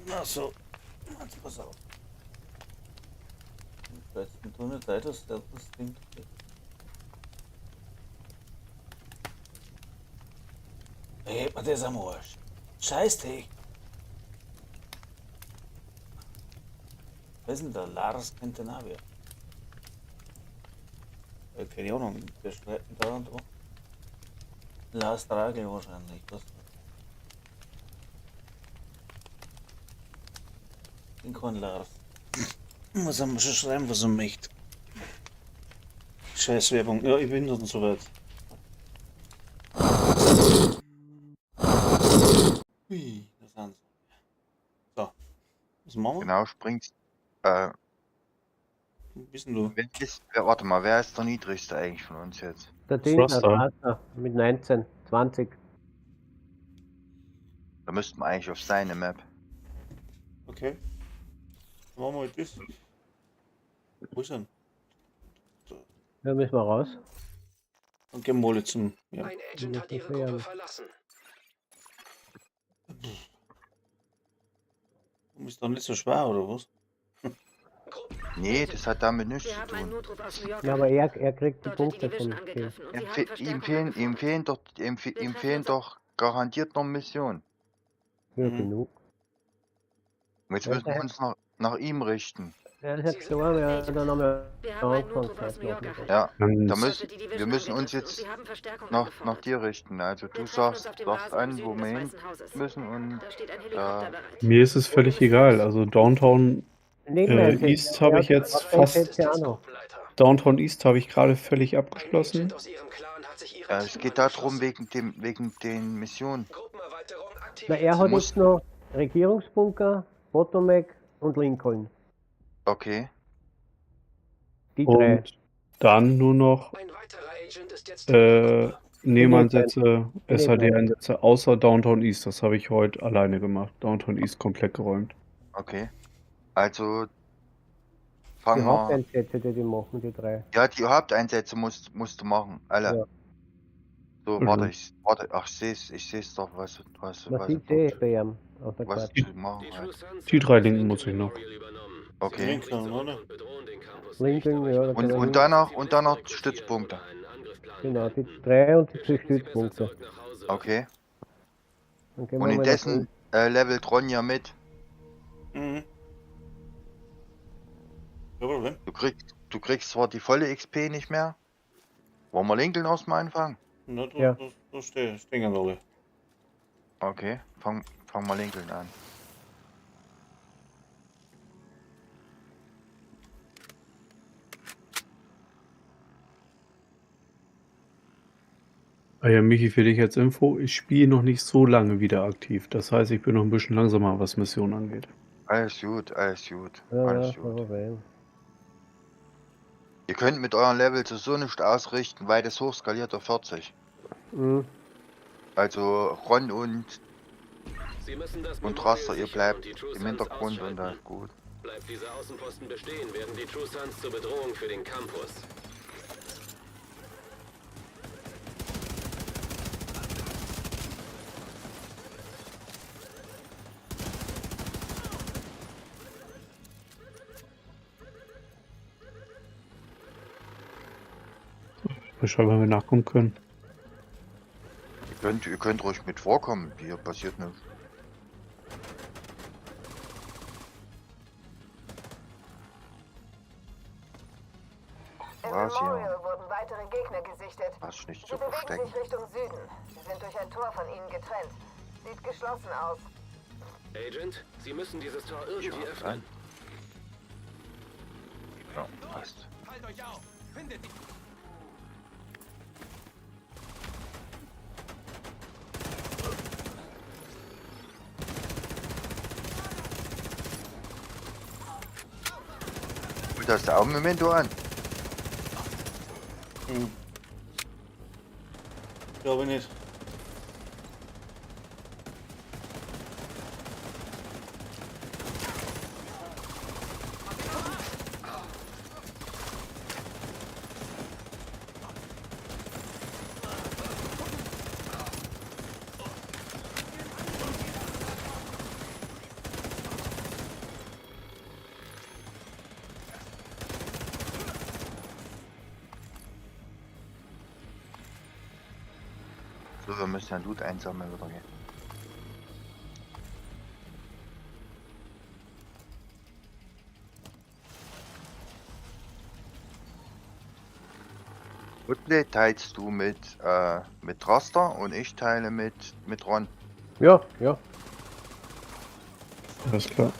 Na so. Jetzt pass auf. Jetzt tu nicht leid, dass der das Ding kriegt. Hey, mir das am Arsch. Scheiß dich. Wer ist denn der? Lars kennt den auch wer. Keine Ahnung, wer schreibt denn da und da? Lars Dragel wahrscheinlich. Was? Den kann Lars. Muss er schon schreiben, was er möchte. Scheiß Werbung. Ja, ich bin dann soweit. Ui, da sind sie. So. Was machen wir? Genau, springt. Wo bist denn du? Warte mal, wer ist der niedrigste eigentlich von uns jetzt? Der Ding, der Thruster. Thruster mit 19, 20. Da müssten wir eigentlich auf seine Map. Okay. Dann machen wir halt das. Wo ist er denn? Da müssen wir raus. Dann gehen wir alle zum. Ja. Ein Agent hat Ihre Ja. Gruppe verlassen. Du bist doch nicht so schwer, oder was? Nee, das hat damit nichts Wir zu haben einen tun. Notruf aus New York. Ja, aber er kriegt die Dort wird die Punkte Division von angegriffen und Ihm, sie fe haben ihm Verstärkung fehlen, ihm angefordert. fehlen doch, ihm, fe Wir ihm treffen fehlen uns doch garantiert noch Missionen. Ja, Mhm. genug. Und jetzt Ja, müssen wir uns nach ihm richten. Ja, das hat gestorben, ja, dann haben wir Wir haben einen angefangen. Notruf aus New York erhalten. Ja, Dann da Dort müssen, wird die wir Division müssen uns angegriffen und jetzt sie haben Verstärkung nach angefordert. dir richten. Also Wir du treffen uns sagst, auf dem sagst Rasen im an, wo Süden des wir hin Weißen Hauses. müssen und Da steht ein Helikopter bereit. mir ist es völlig egal. Also Downtown Nebeneinsätze. East habe ich jetzt fast. Haupteinsätze auch noch. Gruppenleiter. Downtown East habe ich gerade völlig Ein abgeschlossen. Agent aus Ihrem Clan hat sich Ihrem es Team geht darum angeschlossen. wegen den Missionen. Gruppenerweiterung Na, aktiviert. er hat Muss- jetzt noch Regierungsbunker, Potomac und Lincoln. Okay. Die drei. Und dann nur noch Ein weiterer Agent ist jetzt in der Gruppe. Nebeneinsätze, Nee, SAD-Einsätze, außer Downtown East. Das habe ich heute alleine gemacht. Downtown East komplett geräumt. Okay. Also Die fangen wir. Haupteinsätze, die die machen, die drei. Ja, die Haupteinsätze musst du machen. Alle. Ja. So, Mhm. warte, ich warte, ach, ich seh's doch, Man was, sieht eh bei ihm auf der was Karte. zu machen Die hat. Die drei linken muss ich noch. Okay. Lincoln, oder? Lincoln, ja, da Und, kann er und hin. danach Stützpunkte. Genau, die drei und die zwei Stützpunkte. Okay. Dann gehen wir Und mal nach indessen levelt Ronja mit. Mhm. Kein Problem. Du kriegst zwar die volle XP nicht mehr. Wollen wir Lincoln erstmal anfangen? Na, da, Ja. da stehen alle. Okay, fang mal Lincoln an. Ah ja, Michi, für dich als Info, ich spiele noch nicht so lange wieder aktiv. Das heißt, ich bin noch ein bisschen langsamer, was Missionen angeht. Alles gut, alles gut, Ja, alles ja, kein gut. Problem. Ihr könnt mit euren Level so nicht ausrichten, weil das hochskaliert auf 40. Mhm. Also Ron und, Sie müssen das und Memorial Raster, ihr sichern bleibt und die True im Sons Hintergrund und das ausschalten. ist gut. Bleibt dieser Außenposten bestehen, werden die True Sons zur Bedrohung für den Campus. Mal schauen, wenn wir nachgucken können. Ihr könnt ruhig mit vorkommen, hier passiert nichts. Im Was hier? Memorial wurden weitere Gegner gesichtet. Was nicht Sie zu bewegen verstecken. sich Richtung Süden. Sie sind durch ein Tor von ihnen getrennt. Sieht geschlossen aus. Agent, Sie müssen dieses Tor irgendwie Schau öffnen. an. Ja, passt. Und das auch Memento an. Hm. Glaube ich nicht. So, wir müssen ja Loot einsammeln wieder gehen. Woodblade teilst du mit Raster und ich teile mit Ron. Ja, ja. Alles klar.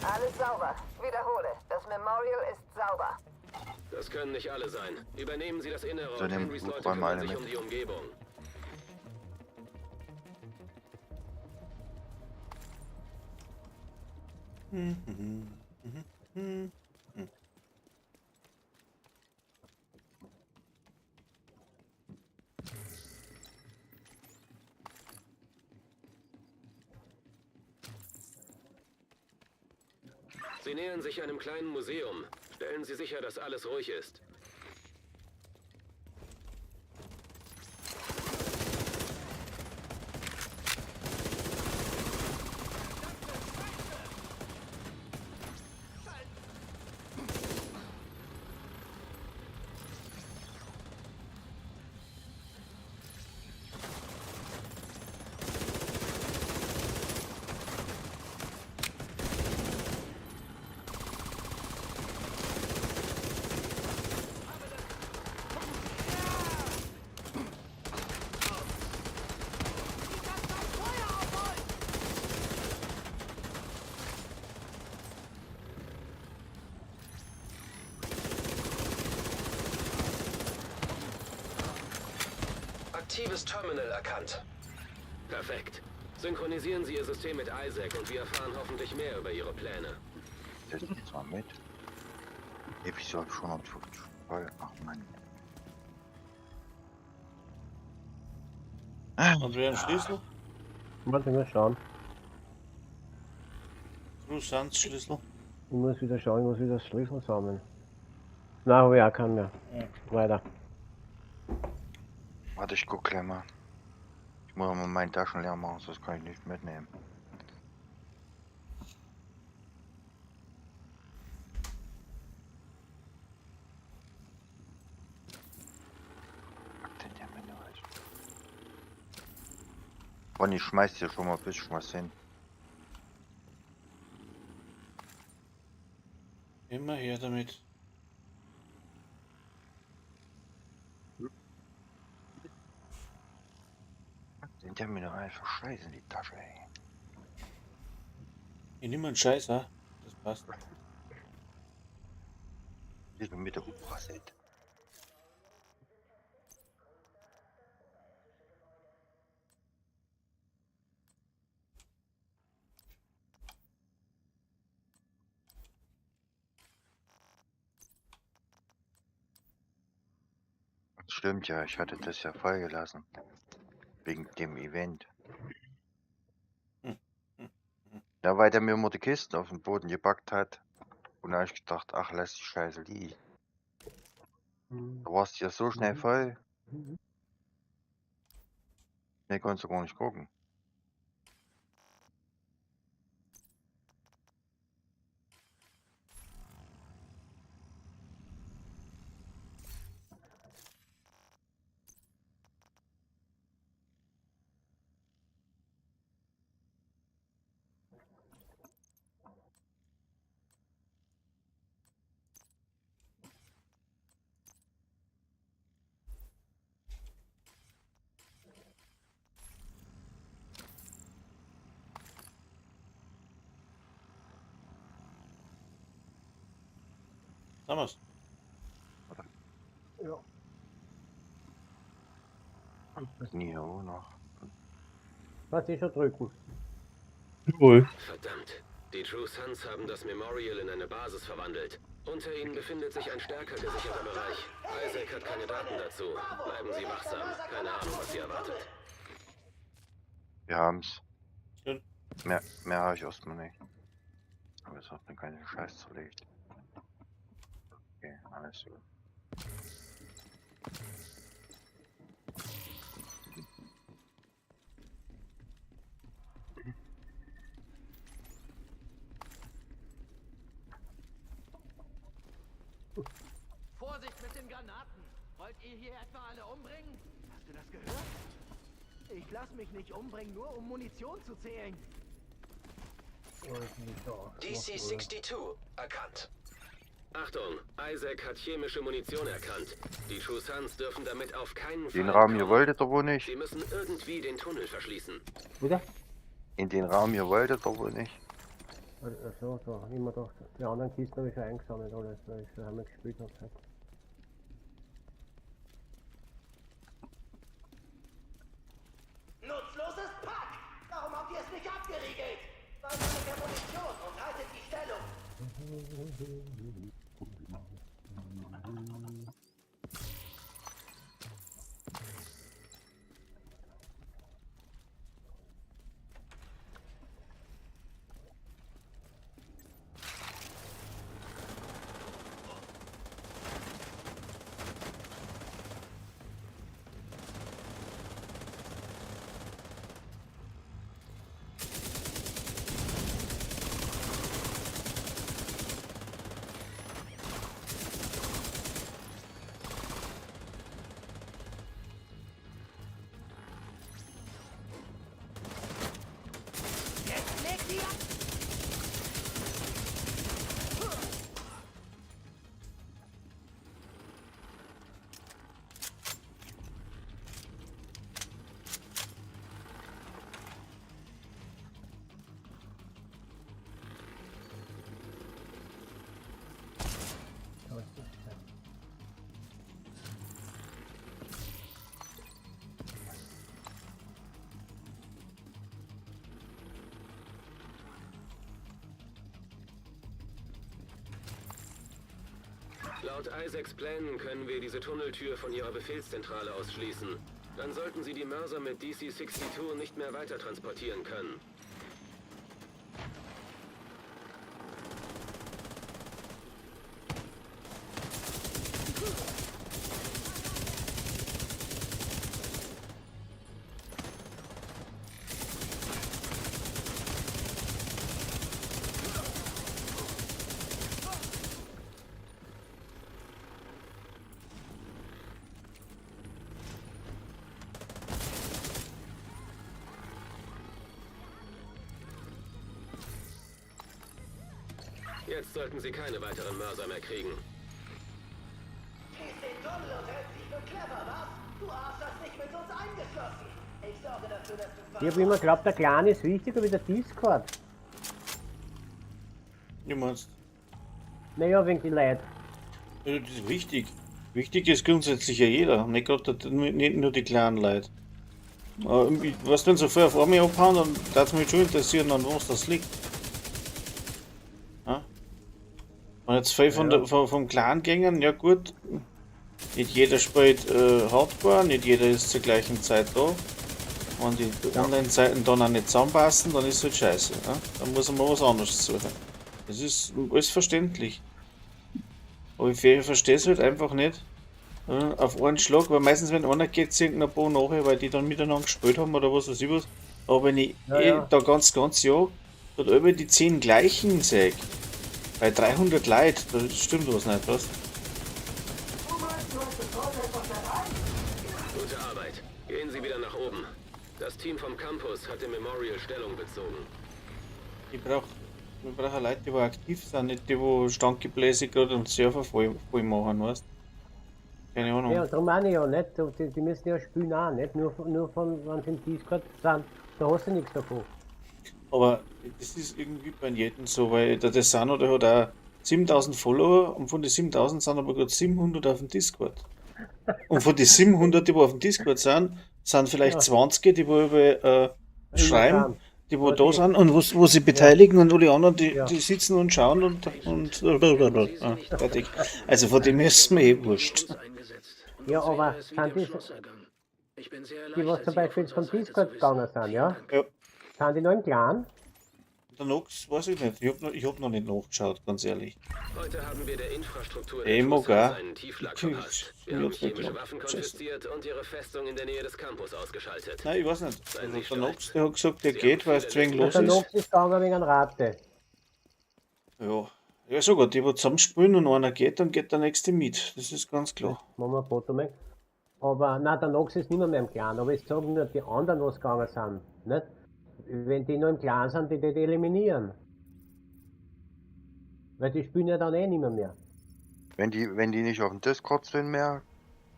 Alles sauber. Wiederhole. Das Memorial ist sauber. Das können nicht alle sein. Übernehmen Sie das Innere So, und nehmen Henrys Loot Leute räumen kümmern alle sich mit. um die Umgebung. Sie nähern sich einem kleinen Museum. Stellen Sie sicher, dass alles ruhig ist. Aktives Terminal erkannt. Perfekt. Synchronisieren Sie Ihr System mit Isaac und wir erfahren hoffentlich mehr über Ihre Pläne. Das jetzt mal mit. Ey, wieso hab ich 150 voll? Ach Mann. Und wer einen Schlüssel? Warte mal schauen. True Sons Schlüssel. Ich muss wieder schauen, ich muss wieder Schlüssel sammeln. Nein, habe ich auch keinen mehr. Ja. Weiter. Warte, ich guck gleich mal. Ich muss mal meine Taschen leer machen, sonst kann ich nicht mitnehmen. Pack denn der mir halt. Ronny, schmeiß dir schon mal ein bisschen was hin. Immer her damit. Sind der mir doch einfach Scheiße in die Tasche, ey. Ich nehme einen Scheiß, ha? Das passt. Ich bin mit der Hubrasset. Stimmt ja, ich hatte das ja vollgelassen. Wegen dem Event. Ja, weil der mir immer die Kisten auf den Boden gepackt hat. Und da hab ich gedacht, ach, lass die Scheiße liegen. Du warst ja so schnell voll. Ne, konntest du gar nicht gucken. Sagen wir's. Ja. Nie auch noch. Kannst eh schon drücken. Jawohl. Verdammt. Die True Sons haben das Memorial in eine Basis verwandelt. Unter ihnen befindet sich ein stärker gesicherter Bereich. Isaac hat keine Daten dazu. Bleiben Sie wachsam. Keine Ahnung, was Sie erwartet. Wir haben's. Gut. Mehr habe ich erstmal nicht. Aber es hat mir keinen Scheiß zerlegt. Okay, alles gut. Vorsicht mit den Granaten! Wollt ihr hier etwa alle umbringen? Hast du das gehört? Ich lass mich nicht umbringen, nur um Munition zu zählen. Oh, jetzt bin ich da. DC-62 erkannt. Achtung, Isaac hat chemische Munition erkannt. Die True Sons dürfen damit auf keinen Fall Den Raum hier entkommen. wolltet ihr wohl nicht? Sie müssen irgendwie den Tunnel verschließen. Bitte? In den Raum hier wolltet ihr wohl nicht? Ach so, da. Immer doch. Die anderen Kisten habe ich schon eingesammelt, alles, weil ich schon einmal gespielt habe. Halt. Nutzloses Pack! Warum habt ihr es nicht abgeriegelt? Weiter mit der Munition und haltet die Stellung! Jetzt legt die ab! Da ist das. Ja. Laut Isaacs Plänen können wir diese Tunneltür von ihrer Befehlszentrale aus schließen. Dann sollten sie die Mörser mit DC-62 nicht mehr weiter transportieren können. Jetzt sollten sie keine weiteren Mörser mehr kriegen. Schließt den Tunnel und hält sich für clever, was? Du Arsch hast dich mit uns eingeschlossen! Ich sorge dafür, dass du Ich habe immer geglaubt, der Clan ist wichtiger wie der Discord. Du meinst? Naja, wegen die Leute. Ja, das ist wichtig. Wichtig ist grundsätzlich ja jeder, nicht, grad, nicht nur die kleinen Leute. Aber weißt du, wenn so viel auf einmal abhauen, dann darf es mich schon interessieren, an was das liegt. Ja? Wenn jetzt viel von Ja. der, vom Clan gängen, ja gut, nicht jeder spielt Hardcore, nicht jeder ist zur gleichen Zeit da. Wenn die Online-Zeiten dann auch nicht zusammenpassen, dann ist es halt scheiße. Ja? Dann muss man was anderes suchen. Das ist alles verständlich. Aber ich verstehe es halt einfach nicht. Auf einen Schlag, weil meistens, wenn einer geht, sinken ein paar nachher, weil die dann miteinander gespielt haben oder was weiß ich was. Aber wenn ich Ja, ja. da ganz, ganz Jahr dort über die 10 gleichen sehe, bei 300 Leuten, da stimmt was nicht, was? Gute Arbeit. Gehen Sie wieder nach oben. Das Team vom Campus hat im Memorial Stellung bezogen. Ich brauch, wir brauchen Leute, die wo aktiv sind, nicht die, wo Standgebläse gerade und Server voll machen, weißt? Keine Ahnung. Ja, darum meine ich ja nicht. Die müssen ja spielen auch, nicht? Nur von, wenn sie im Discord sind, da hast du nichts davon. Aber das ist irgendwie bei jedem so, weil der Desano, der hat auch 7000 Follower und von den 7000 sind aber gerade 700 auf dem Discord. Und von den 700, die wo auf dem Discord sind, sind vielleicht Ja. 20, die wo über schreiben, sind. die wo Ja, da die- sind und wo sie beteiligen und alle anderen, die, Ja. die sitzen und schauen und ah, fertig. Also von dem ist es mir eh wurscht. Ja, aber sind die, die was zum Beispiel jetzt vom Discord gegangen sind, ja? Ja. Sind die noch im Clan? Der Nox, weiß ich nicht. Ich hab noch nicht nachgeschaut, ganz ehrlich. Heute haben wir der Infrastruktur der Ey, True Moga. Sons einen Tiefschlag Ich- verpasst. Wir ich haben hab's nicht chemische geglaubt. Waffen Scheiße. konfisziert und ihre Festung in der Nähe des Campus ausgeschaltet. Nein, ich weiß nicht. Seien Also Sie der stolz. Nox, der hat gesagt, der Sie geht, haben weil es viele zwingend Ja, los der ist. Nox ist gegangen wegen Rate. Ja. Ja, sogar die, wo zusammenspielen und einer geht, dann geht der nächste mit. Das ist ganz klar. Machen wir ein Foto mit. Aber nein, der Nox ist nicht mehr im Clan, aber ich sage nur die anderen, was gegangen sind. Nicht? Wenn die noch im Clan sind, die die eliminieren. Weil die spielen ja dann eh nicht mehr. Wenn die nicht auf dem Discord sind mehr,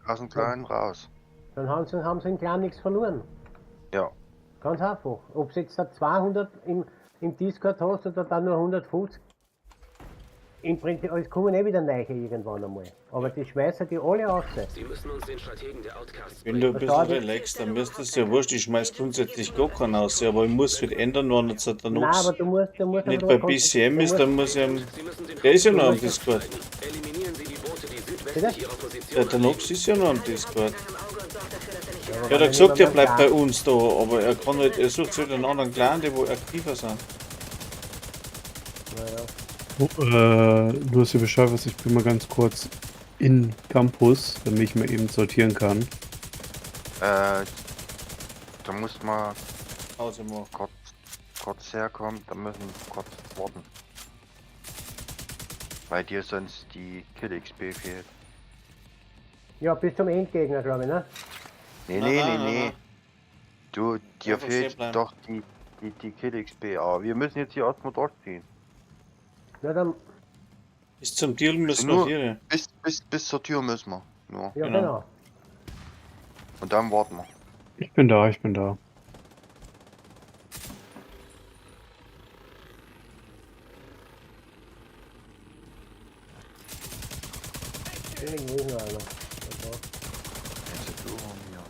aus dem Clan raus. Dann haben sie im Clan nichts verloren. Ja. Ganz einfach. Ob du jetzt da 200 im Discord hast oder dann nur 150, im Prinzip, es kommen eh wieder neue irgendwann einmal. Aber die schmeißen die alle raus. Sie müssen uns den Strategen der Outcasts Wenn du ein bringen. bisschen relaxed, dann mir ist das ja wurscht. Ich schmeiß grundsätzlich gar keinen aus, aber ich muss halt ändern, wenn jetzt der Nein, Nox aber du musst nicht aber bei kon- BCM du ist, musst- dann muss ich ihm. Sie müssen den Der ist ja noch am Haupteingang Discord. besteigen. Eliminieren Sie die Boote, die südwestlich Bitte? ihrer Position Der, der Nox anliegen. ist ja noch am Discord. Im Auge und sorgt dafür, dass er nicht Ja, Er aber hat wenn ja gesagt, er niemand bleibt mehr bei uns da, aber er kann halt, er sucht sich halt einen anderen Clan, die wo aktiver sind. Naja. Oh, nur, dass ihr Bescheid wisst, ich bin mal ganz kurz in Campus, damit ich mal eben sortieren kann. Da muss man Pause machen. kurz herkommen, da müssen wir kurz warten. Weil dir sonst die Kill XP fehlt. Ja, bis zum Endgegner, glaube ich, ne? Nee, Nein, nee, nein, nee, nein, nee. nein. Du, dir Einfach stehen fehlt bleiben. doch die Kill XP. Aber wir müssen jetzt hier erstmal durchziehen. Na dann, Bis zum Deal müssen wir Nur- vier. Bis zur Tür müssen wir. Nur. ja Genau. genau. Und dann warten wir. Ich bin da, ich bin da. Irgendwo ist noch einer. Jetzt du hier.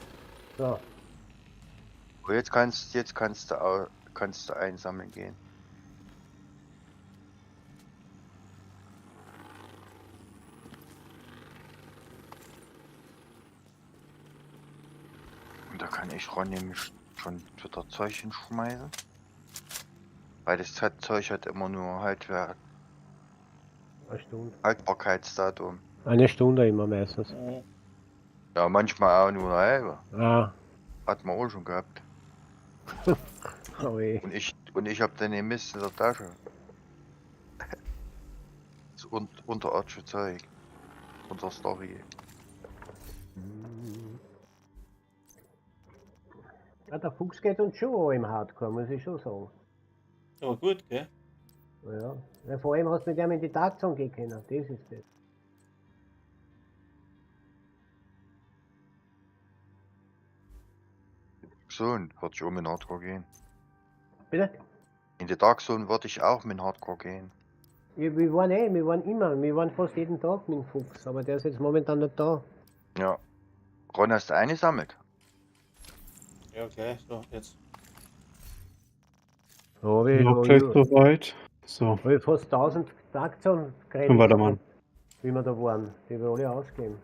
So, Oh, jetzt kannst du, kannst du einsammeln gehen. Und da kann ich Ron nämlich schon wieder Zeug hinschmeißen. Weil das Zeug hat immer nur eine Stunde. Haltbarkeitsdatum. Eine Stunde immer meistens. Ja, manchmal auch nur eine halbe. Ah, Hat man auch schon gehabt. oh weh. Und ich hab dann den Mist in der Tasche. Das unterirdische Zeug. Unter Story. Ja, der Fuchs geht uns schon an im Hardcore, muss ich schon sagen. Aber gut, gell? Ja. Ja, vor allem hast du mit dem in die Dark Zone gehen können, das ist das. Zone würde ich auch mit Hardcore gehen. Bitte? In die Dark Zone würde ich auch mit Hardcore gehen. Ja, wir waren eh, wir waren immer, wir waren fast jeden Tag mit dem Fuchs, aber der ist jetzt momentan nicht da. Ja. Ron, hast du eingesammelt? Ja, gleich. So, jetzt. Ja, ich, Noch gleich soweit. So, hab ich fast 1000 Dark Zone können wir weitermachen. wie wir da waren, die wir alle ausgeben.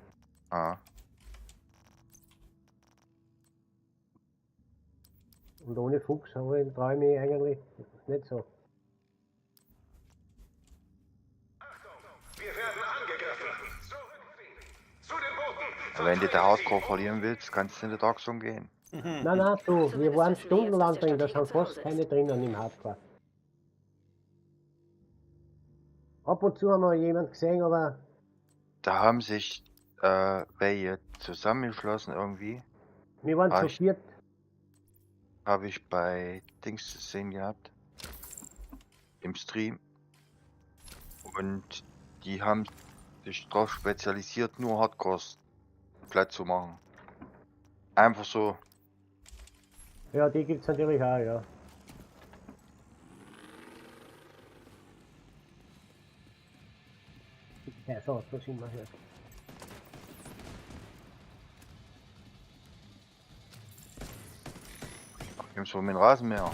Ah. Und ohne Fuchs habe ich, traue ich mich eigentlich nicht so. Aber wenn du der Hardcore verlieren willst, kannst du in die Dark Zone gehen. Nein, nein, du, wir waren stundenlang drin, da sind fast keine drinnen im Hardcore. Ab und zu haben wir jemand gesehen, aber Da haben sich welche zusammengeschlossen irgendwie. wir waren Ah, zu ich- viert. Habe ich bei Dings gesehen gehabt. Im Stream. Und die haben sich darauf spezialisiert, nur Hardcores platt zu machen. Einfach so. Ja, die gibt's natürlich auch, ja. Ja, so, da sind wir hier. Ach, Nimmst du mit dem Rasenmäher?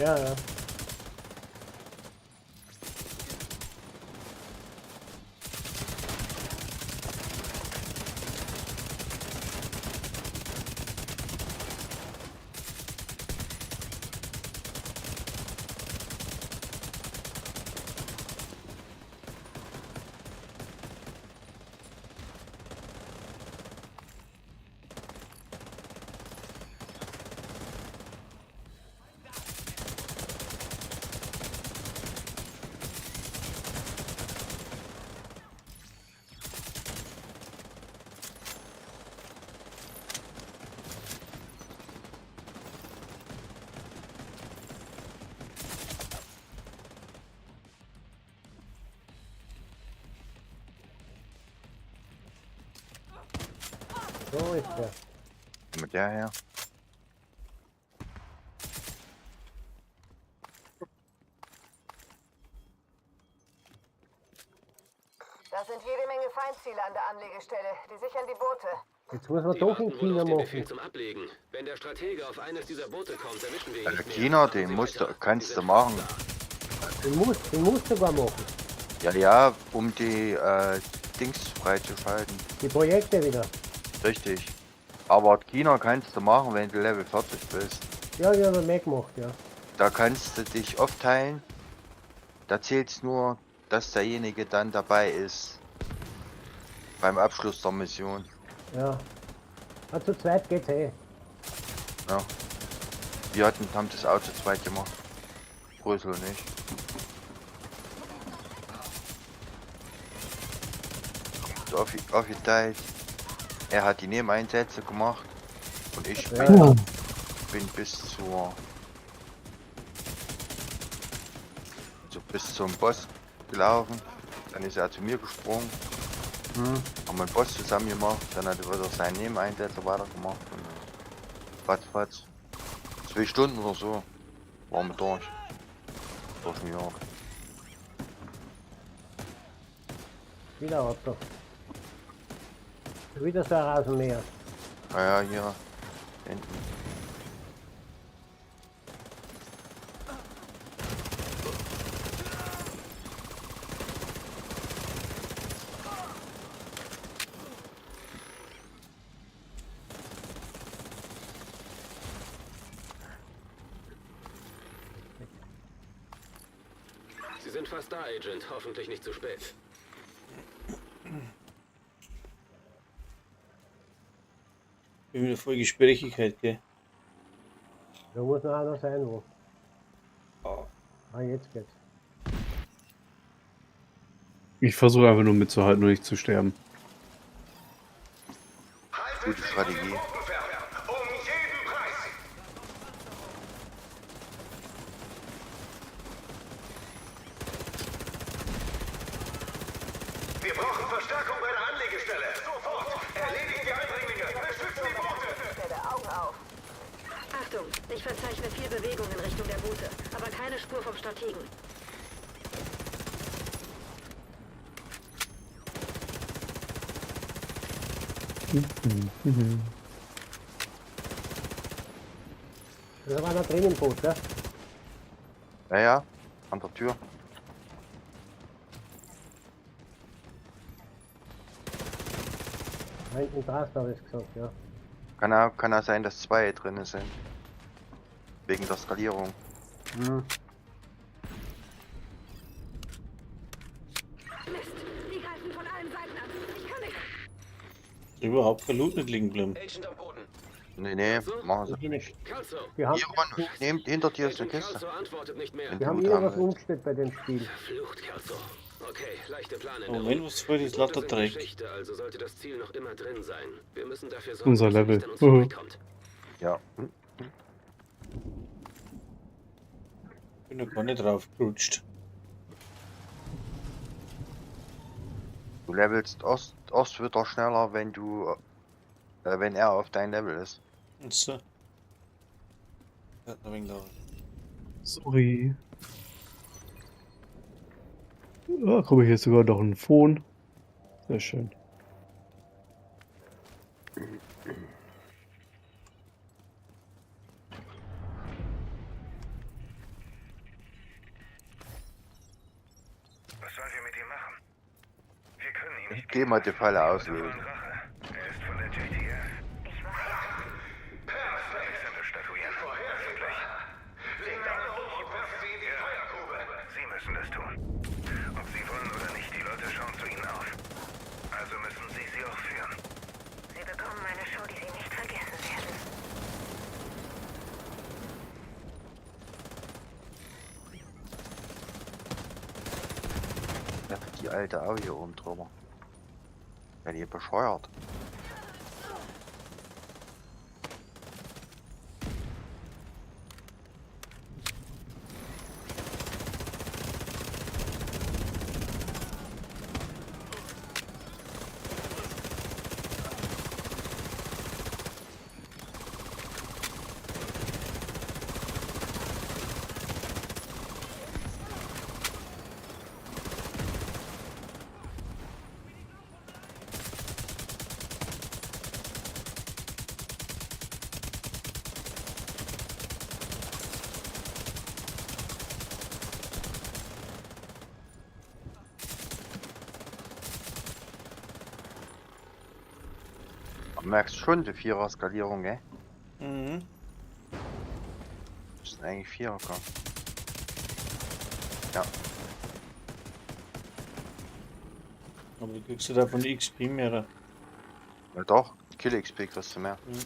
Ja, ja. So ist der. Mit der her. Da sind jede Menge Feindziele an der Anlegestelle. Die sichern die Boote. Jetzt muss man Die doch in warten wohl China auf den Befehl machen. zum Ablegen. Wenn der Stratege auf eines dieser Boote kommt, erwischen wir ihn Also nicht mehr. China, Machen den Sie musst weiter. du, kannst Sie du sind machen. fast Den musst du sogar machen. Ja, ja, um die Dings freizuschalten. Die Projekte wieder. Richtig. Aber China kannst du machen, wenn du Level 40 bist. Ja, die haben wir mehr gemacht, ja. Da kannst du dich aufteilen. Da zählt's nur, dass derjenige dann dabei ist. Beim Abschluss der Mission. Ja. Ah, zu zweit geht's eh. Ja. Wir haben das auch zu zweit gemacht. Brüssel nicht. So aufgeteilt. Er hat die Nebeneinsätze gemacht. Und ich Ja. bin bis zur. Also bis zum Boss gelaufen. Dann ist er zu mir gesprungen. Haben wir einen Boss zusammen gemacht. Dann hat er wieder seinen Nebeneinsätze weitergemacht. Und fatz, fatz. 2 Stunden oder so. Waren wir durch. Durch New York. Wieder Auto. Wieder so ein Rasenmäher. Ah ja, hier. Hinten. Sie sind fast da, Agent. Hoffentlich nicht zu spät. Bin wieder voll Gesprächigkeit, gell? Da muss noch einer sein, wo. Ah. Ah, jetzt geht's. Ich versuche einfach nur mitzuhalten und nicht zu sterben. Gute Strategie. Um jeden Preis! Wir brauchen Verstärkung bei der Anlegestelle. Sofort! Erledigt die Eindringlinge! Beschützt die Boote! Stelle, Augen auf. Achtung, ich verzeichne viel Bewegung in Richtung der Boote, aber keine Spur vom Strategen. Da war einer drin im Boot, gell? Ja, ja, an der Tür. Hinten draußen habe ich gesagt, ja. Kann auch sein, dass 2 drin sind. Wegen der Skalierung. Mist, die greifen von allen Seiten an. Ich kann nicht. Überhaupt kein Loot nicht liegen geblieben. Agent am Boden. Nee, nee, machen sie nicht. Kelso. Die haben, Hier, Ron, nehmt, hinter dir ist eine Agent Kiste. Kelso antwortet nicht mehr. Wenn die du haben Loot wieder haben was willst. umgestellt bei dem Spiel. Verflucht, Kelso. Okay, leichte Planänderung. Moment, was voll Die ist Boote lauter sind Dreck. Geschichte, also sollte das Ziel noch immer drin sein. Wir müssen dafür sorgen, Unser dass er Level. nicht an uns vorbeikommt. Ja. Bin noch gar nicht drauf gerutscht. Du levelst erst wieder schneller, wenn er auf dein Level ist. Und so. Ja, da bin ich da. Sorry. Ja, guck mal, hier ist sogar noch ein Phone. Sehr schön. geh mal die Falle auslösen. Er ist von der JTF. Ich weiß. Alexander statuieren. Öffentlich. Legt alle um und werft sie in die Feuergrube. Sie müssen das tun. Ob Sie wollen oder nicht, die Leute schauen zu Ihnen auf. Also müssen Sie sie auch führen. Sie bekommen eine Show, die Sie nicht vergessen werden. Ja, die alte auch hier oben drüber. Ja, die bescheuert. Du merkst schon die Vierer-Skalierung, gell? Mhm. Das sind eigentlich Vierer, komm. Ja. Aber du kriegst ja davon XP mehr. Ja doch, Kill XP kriegst du mehr. Mhm.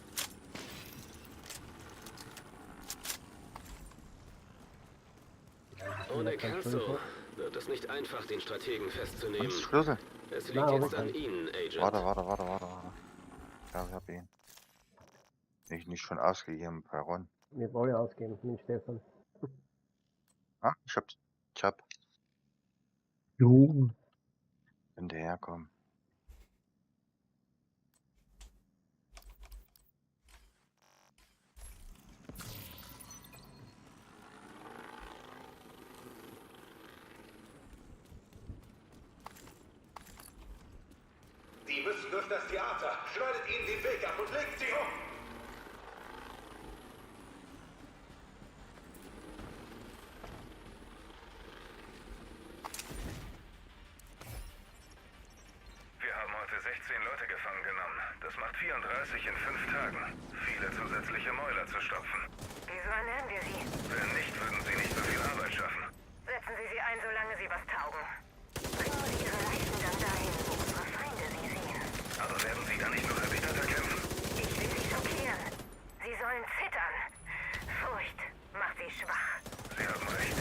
Ohne Kelso wird es nicht einfach, den Strategen festzunehmen. Und Schlüssel. Es liegt Na, jetzt aber an Ihnen, Agent. Warte, warte, warte, warte, warte. Ja, ich hab ihn. Ich nicht schon ausgegeben bei Ron. Wir haben alle ausgegeben mit Stefan. Ah, ich hab Jo. hinterherkommen. Die müssen durch das Theater. Schneidet ihnen den Weg ab und legt sie um. Wir haben heute 16 Leute gefangen genommen. Das macht 34 in 5 Tagen. Viele zusätzliche Mäuler zu stopfen. Wieso ernähren wir sie? Wenn nicht, würden sie nicht so viel Arbeit schaffen. Setzen Sie sie ein, solange sie was taugen. Bringen Sie ihre Leichen dann dahin, wo unsere Feinde sie sehen. Aber werden sie dann nicht noch erbitterter kämpfen? Ich will sie schockieren. Sie sollen zittern. Furcht macht sie schwach. Sie haben recht.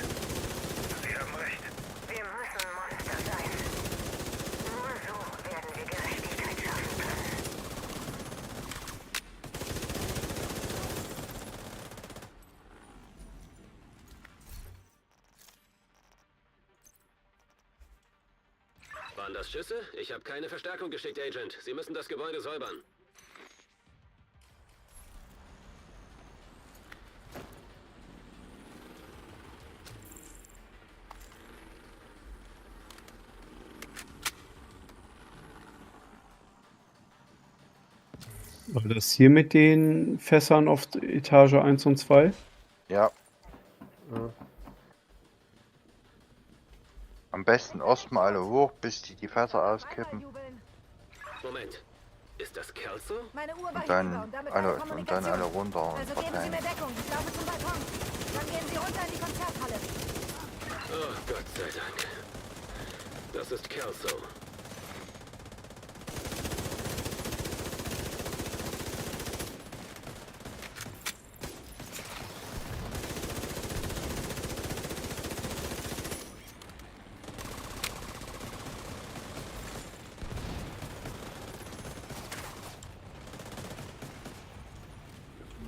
Sie haben recht. Wir müssen Monster sein. Nur so werden wir Gerechtigkeit schaffen können. Waren das Schüsse? Ich habe keine Verstärkung geschickt, Agent. Sie müssen das Gebäude säubern. War das hier mit den Fässern auf Etage 1 und 2? Ja. Mhm. Am besten erstmal alle hoch, bis die die Fässer auskippen. Moment. Ist das Kelso? Meine Uhr war Und dann hinüber und damit alle, meine und dann alle Kommunikation. runter und Also geben Sie verteilen. mir Deckung. Ich laufe zum Balkon. Dann gehen Sie runter in die Konzerthalle. Oh, Gott sei Dank. Das ist Kelso.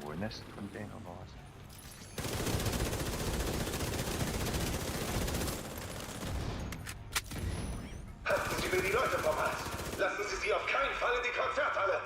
Wo Nest von denen oder was? Halten Sie mir die Leute vom Hals. Lassen Sie sie auf keinen Fall in die Konzerthalle.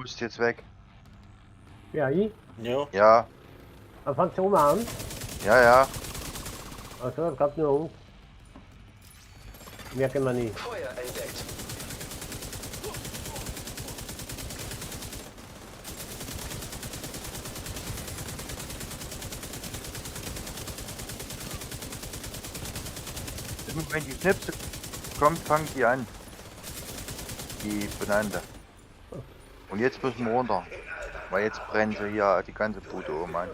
musst jetzt weg. Ja, ich? Ja. Ja, Dann fangst du oben an. ja, ja. Also, es gab nur uns. Merke man nicht. Feuer entdeckt. Immer wenn die Schnipse kommt, fangen die an. Die benannte. Und jetzt müssen wir runter. Weil jetzt brennen sie hier die ganze Bude um an.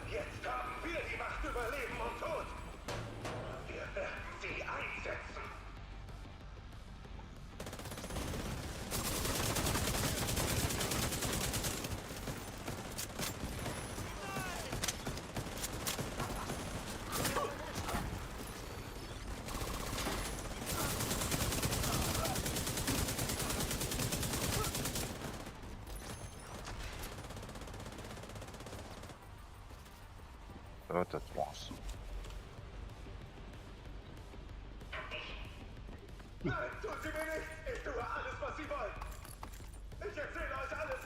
Jetzt haben wir die Macht über Leben und Tod. Und wir werden sie einsetzen. So, das war's. Nein, tun Sie mir nichts. Ich tue alles, was Sie wollen. Ich erzähle euch alles.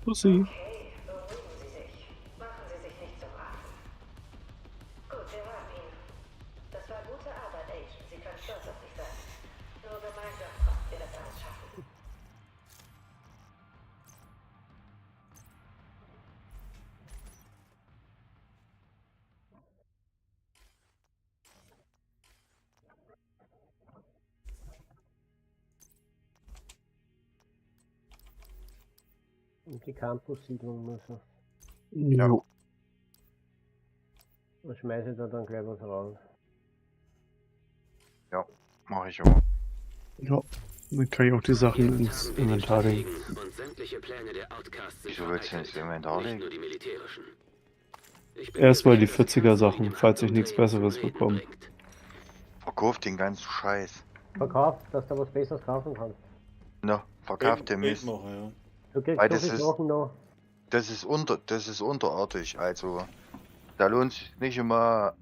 Pussy. Okay, beruhigen Sie sich. Machen Sie sich nicht zum Affen. Gut, wir haben ihn. Das war gute Arbeit, Agent. Sie können stolz auf sich sein. Nur gemeinsam konnten wir das alles schaffen. Und die Campus-Siedlung muss er. Jo. Da schmeiße ich da dann gleich was raus. Ja, mach ich auch. Ja. Dann kann ich auch die Sachen Jetzt ins haben wir die Inventar legen. Strategen und sämtliche Pläne der Outcasts sind Wieso willst du ins vereitelt. Inventar Nicht legen? nur die militärischen. Ich bin mir Erstmal die sicher, dass 40er Carsten Sachen, ihn im falls ich nichts Handumdrehen zum Besseres Reden bekomme. bringt. Verkauf den ganzen Scheiß. Verkauf, dass du was Besseres kaufen kannst. Na, verkauf den Mist. Geldmacher, ja. Du kriegst Weil so das viele ist- Sachen noch. Das ist unterirdisch, also da lohnt sich nicht immer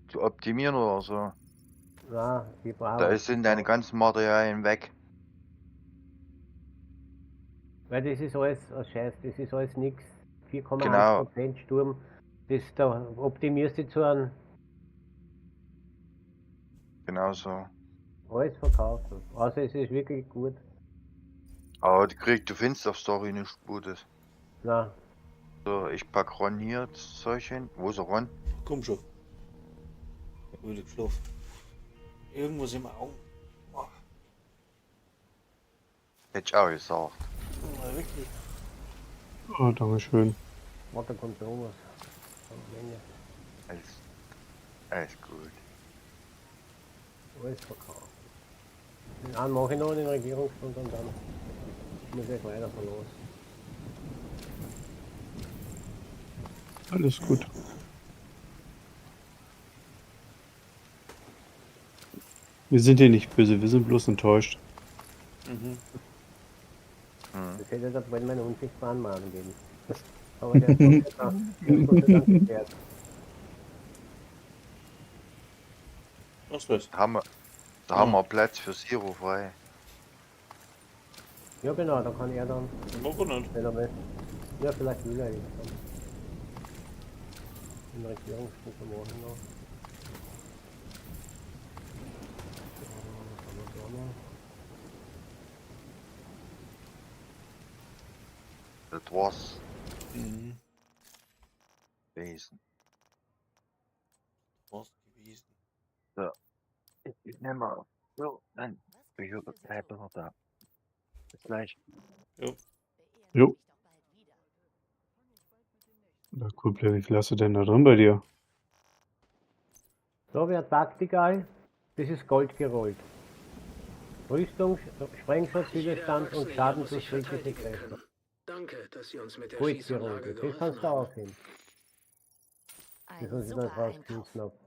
zu optimieren oder so. Nein, die brauchen. Da sind deine ganzen Materialien weg. Weil das ist alles ein Scheiß, das ist alles nix. 4,1% Genau. Sturm. Das, da optimierst du zu einem Genau so. alles verkaufen. Also es ist wirklich gut. Aber du findest auf Story nichts Gutes. Nein, So, ich pack Ron hier das Zeug hin. Wo ist der Ron? Komm schon. Ich hab wieder geschlafen. Irgendwas im Augen. Oh, Hätte ich auch gesagt. na, wirklich. Oh, Dankeschön. warte, kommt so was. Menge. Alles gut. Alles verkaufen. Den einen mache ich noch in den Regierungsbund und dann muss ich weiter von los. Alles gut. Wir sind hier nicht böse, wir sind bloß enttäuscht. Mhm. Das hätte da bald meinen unsichtbaren Mann geben. Aber der ist Gott sei Dank, der ist Gott sei Dank geklärt. Was los? Da haben wir Platz für Zero frei. Ja genau, da kann er dann, Mag er nicht. wenn er will. Ja, vielleicht will er irgendwann. Den Regierungsbund mache ich noch. So, was haben wir da noch? Das war's Mhm. gewesen. Was gewesen. So. Ich nehme mal. So, dann. Ich höre, bleib noch da. Bis gleich. Jo. Jo. Na cool, Blair, wie viel hast du denn da drin bei dir? Da wäre Taktikal, das ist Gold gerollt. Rüstung, Sprengschutzwiderstand Jeder und Erwachsene hier Schaden muss durch sich friedliche verteidigen Kräfte. können. Danke, dass Sie uns mit der Gold Schießanlage gerollt, das kannst geholfen du haben. aufheben. Das Ein was ich da super rausgeschmissen Einkauf. hab.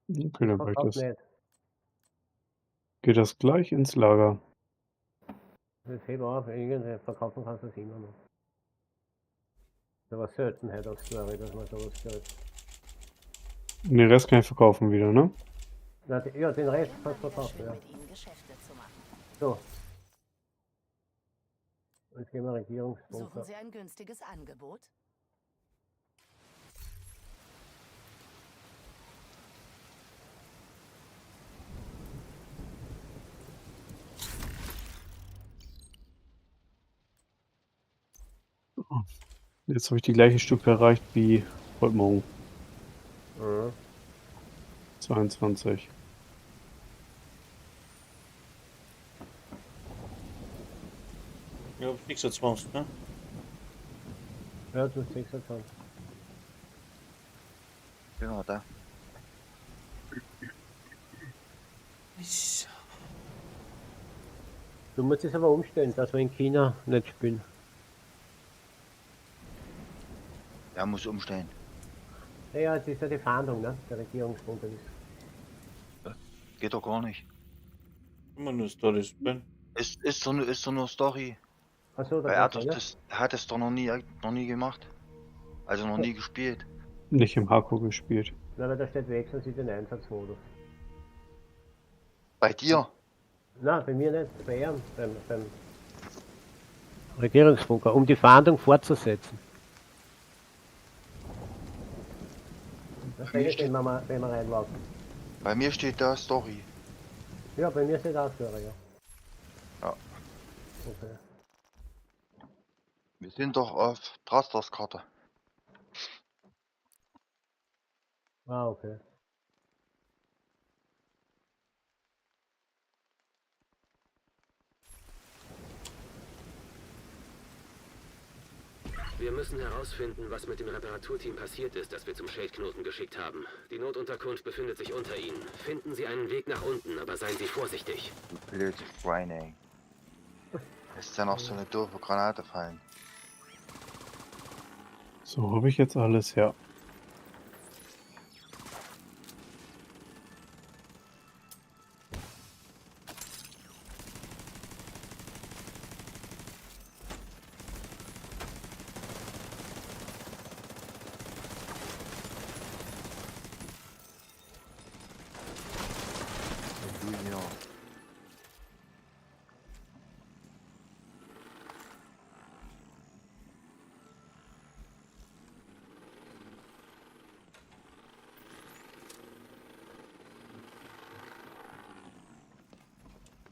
Okay, dann mach ich Verkauf das. nicht. Geht das gleich ins Lager. Das heb auf, irgendwie verkaufen kannst du es immer noch. Das ist aber Seltenheit auf Story, dass man sowas hört. Und den Rest kann ich verkaufen wieder, ne? Na, ja, den Rest Immer kannst du wieder verkaufen, schön ja. mit Ihnen Geschäfte zu machen. So. Jetzt gehen wir Regierungsbunker. Suchen Sie ein günstiges Angebot? Jetzt habe ich die gleiche Stufe erreicht wie heute Morgen. Mhm. 22. Ja, 26, ne? Ja, du hast 26. Genau, da. Du musst es aber umstellen, dass wir in China nicht spielen. Er muss umstellen. Ja, das ist ja die Fahndung, ne? Der Regierungsbunker ist. Geht doch gar nicht. Immer nur Stories bin. Ist doch nur Story. Achso, da Weil er hat, geht's, doch ja. das, hat es doch noch nie gemacht. Also noch nie gespielt. Nicht im Hardcore gespielt. Nein, weil da steht, wechseln Sie den Einsatzmodus. Bei dir? Nein, bei mir nicht, bei ihm, beim Regierungsbunker, um die Fahndung fortzusetzen. Das Bei mir steht, steht, wenn wir reinlaufen. bei mir steht da Story. Ja, bei mir steht auch Story, ja. Ja. Okay. Wir sind doch auf Trasters Karte. Ah, okay. Wir müssen herausfinden, was mit dem Reparaturteam passiert ist, das wir zum Shade-Knoten geschickt haben. Die Notunterkunft befindet sich unter Ihnen. Finden Sie einen Weg nach unten, aber seien Sie vorsichtig. Du blödes Schwein, ey. Ist ja noch so eine doofe Granate fallen. So, habe ich jetzt alles, ja. Und du hier.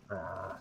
Ah.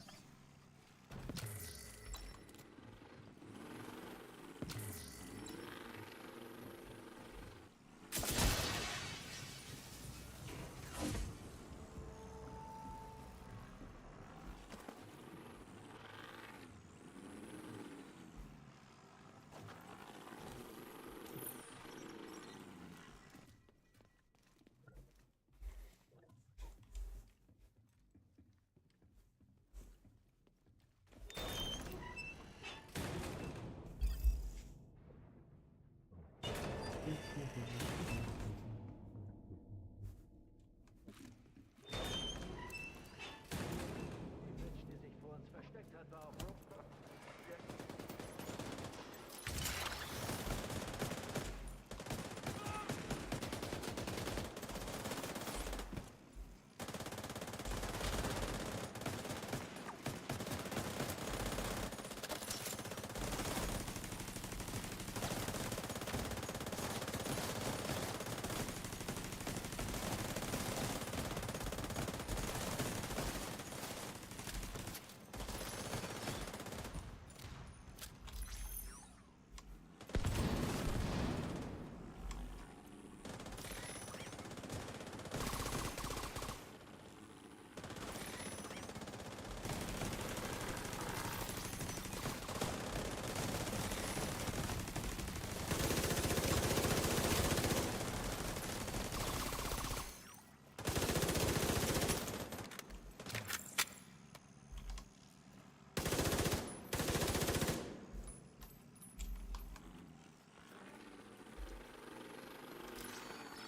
Die Bitch, die sich vor uns versteckt hat, war auf Rope.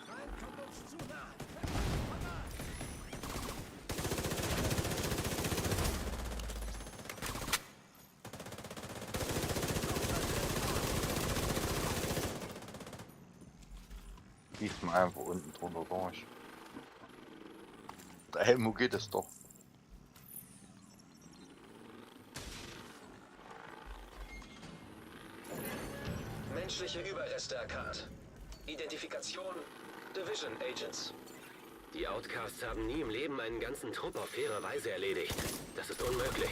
Feind kommt uns zu nah. Schießt mal einfach unten drunter durch. Da Helmut geht es doch. Menschliche Überreste erkannt. Identifikation Division Agents. Die Outcasts haben nie im Leben einen ganzen Trupp auf faire Weise erledigt. Das ist unmöglich.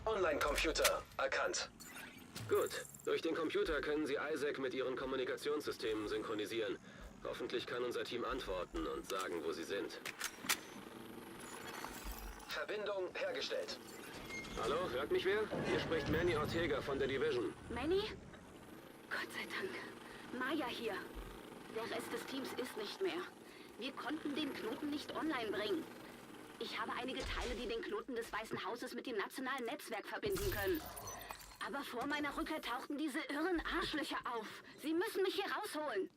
Online-Computer erkannt. Gut. Durch den Computer können Sie Isaac mit Ihren Kommunikationssystemen synchronisieren. Hoffentlich kann unser Team antworten und sagen, wo sie sind. Verbindung hergestellt. Hallo, hört mich wer? Hier spricht Manny Ortega von der Division. Manny? Gott sei Dank. Maya hier. Der Rest des Teams ist nicht mehr. Wir konnten den Knoten nicht online bringen. Ich habe einige Teile, die den Knoten des Weißen Hauses mit dem nationalen Netzwerk verbinden können. Aber vor meiner Rückkehr tauchten diese irren Arschlöcher auf. Sie müssen mich hier rausholen.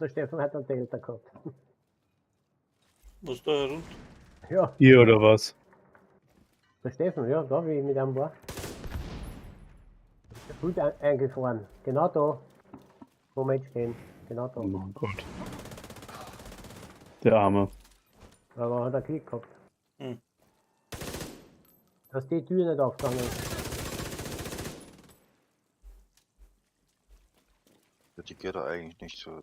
Der Stefan hat einen Delta gehabt. Was da herunter? Ja, Hier oder was? der Stefan, ja, da wie ich mit ihm war. Ist der Pult eingefahren. Genau da, wo wir jetzt stehen. Genau da. Oh mein Gott. Der Arme. Aber hat er Klick gehabt. Hm. Dass die Tür nicht aufgegangen ist. Ja, die geht doch eigentlich nicht so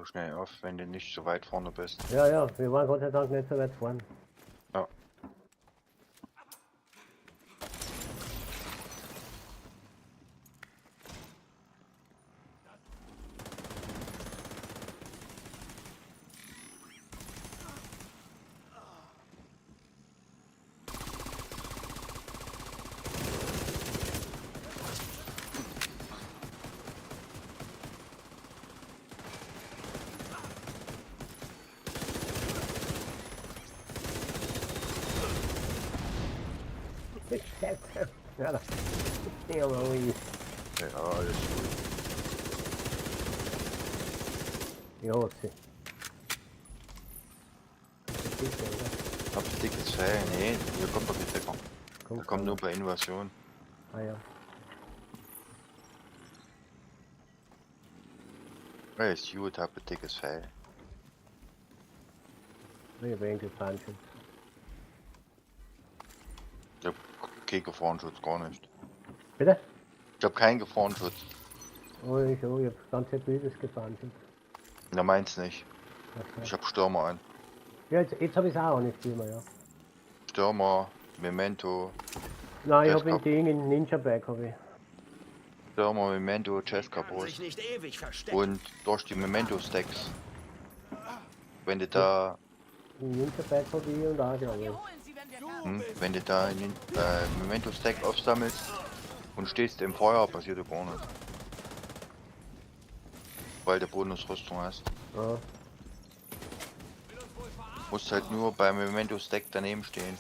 schnell auf, wenn du nicht so weit vorne bist. Ja, ja, wir waren Gott sei Dank nicht so weit vorn. Ja. Scheiße. Ja, da. Ja, aber ui. Ja, alles gut. Ja, sie. Sicher, oder? Hab's dickes Fell. Nee, hier kommt doch kein Decker. Kommt Der kommt nur bei Invasion. Ah ja. Ja, ist gut, hab ein dickes Fell. Ich hab einen gefahren schon. Ich hab keinen Gefahrenschutz, gar nicht. Bitte? Ich hab keinen Gefahrenschutz. Oh, ich hab ganz böses gefahren schon. Na, meins nicht. Ach so. Ich hab Stürmer an. Ja, jetzt hab ich's auch nicht mehr, ja. Stürmer, Memento, Nein, ich hab Chess in Cup. Ding, in Ninja Bike hab ich. Stürmer, Memento, Chess Kann Capos. sich nicht ewig verstecken. Und durch die Memento Stacks. Wenn du da, In Ninja Bike hab ich und auch, glaube ich. Holen Sie, wenn wir können. wenn du da einen Memento Stack aufsammelst und stehst im Feuer, passiert dir gar nichts. Weil du Bonusrüstung hast. Ja. Musst halt nur beim Memento Stack daneben stehen.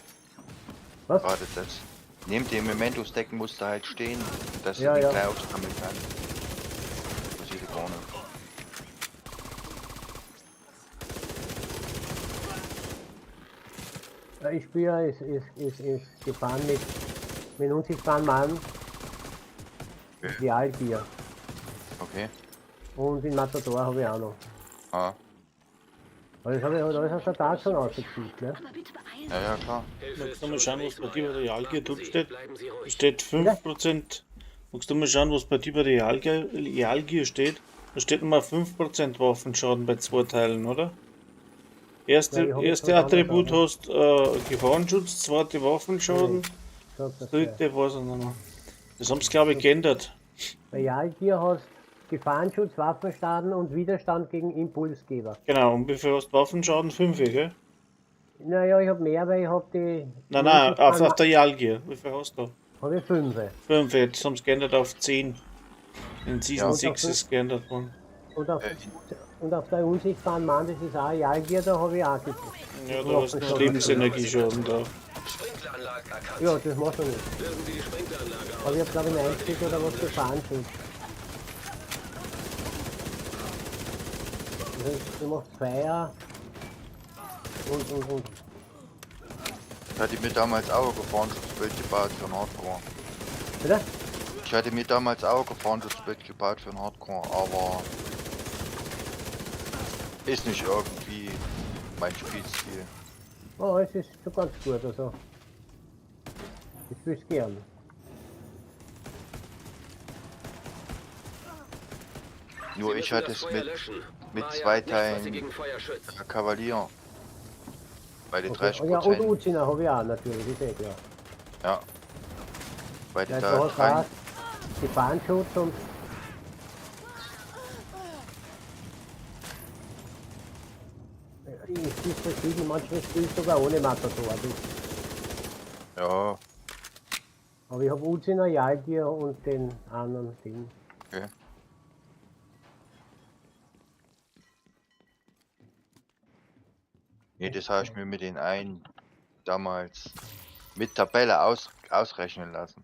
Was? Gerade das. Neben dem Memento Stack musst du halt stehen, dass Ja, du den ja. gleich aufsammeln kannst. Passiert dir gar nichts. Ja, ich spiele ja, ist gefahren mit unsichtbaren Mann. Die Algier. Okay. Und in Matador habe ich auch noch. Ah. Aber das habe ich halt alles aus der Tat schon ausgekriegt, ne? Aber bitte beeilen Ja, ja, klar. Hilfe Magst ist du mal schon schauen, was unterwegs, bei dir bei Maya. der Jalgier Warten drin Sie, steht? bleiben Sie ruhig. Steht 5%. Magst du mal schauen, was bei dir bei der Jalgier steht? Da steht immer 5% Waffenschaden bei zwei Teilen, oder? Ja, Erste, ich hab jetzt erste was anderes Attribut auch, hast Gefahrenschutz, zweite Waffenschaden, Sag das gleich. dritte weiß ich nicht mehr. Das haben sie, glaube ich, geändert. Bei Jalgier hast Gefahrenschutz, Waffenschaden und Widerstand gegen Impulsgeber. Genau, und wie viel hast du Waffenschaden? 5, gell? Naja, ich habe mehr, weil ich habe die. Nein, nein, auf der Jalgier. Wie viel hast du? Habe ich 5. 5, jetzt haben sie geändert auf 10. In Season Ja. 6 ist geändert worden. Und auf, und auf der unsichtbaren Mann, das ist auch Jalgier, da habe ich auch Ja, da hast du noch Lebensenergieschaden drauf. Sprinkleranlage erkannt. Ja, das macht er nicht. Lösen Sie die Sprinkleranlage aus. Aber ich habe glaube ich 90 oder was Gefahrenschutz. Das heißt, du machst Feuer und. Ich hatte mir damals auch ein Gefahrenschutzbild gebaut für ein Hardcore. Bitte? Ich hatte mir damals auch ein Gefahrenschutzbild gebaut für ein Hardcore, aber ist nicht irgendwie mein Spielstil. Oh, es ist schon ganz gut, also. Ich spiel's gern. Nur Sie ich müssen hatte das es Feuer mit, löschen. mit Maya, zwei nichts, was Sie Teilen gegen Feuer schützt. Kavalier. Bei den Okay. 30 Ja, und Prozent. Uzina habe ich auch natürlich, ist eh klar. Ja. Bei den Ja, da du hast rein, auch Gefahrenschutz und. Ich spiele verschieden, manchmal spiele ich sogar ohne Matador. Das, ja, aber ich habe Uzina, Jalgier und den anderen Ding. okay. Nee, das habe ich mir mit den einen damals mit Tabelle ausrechnen lassen.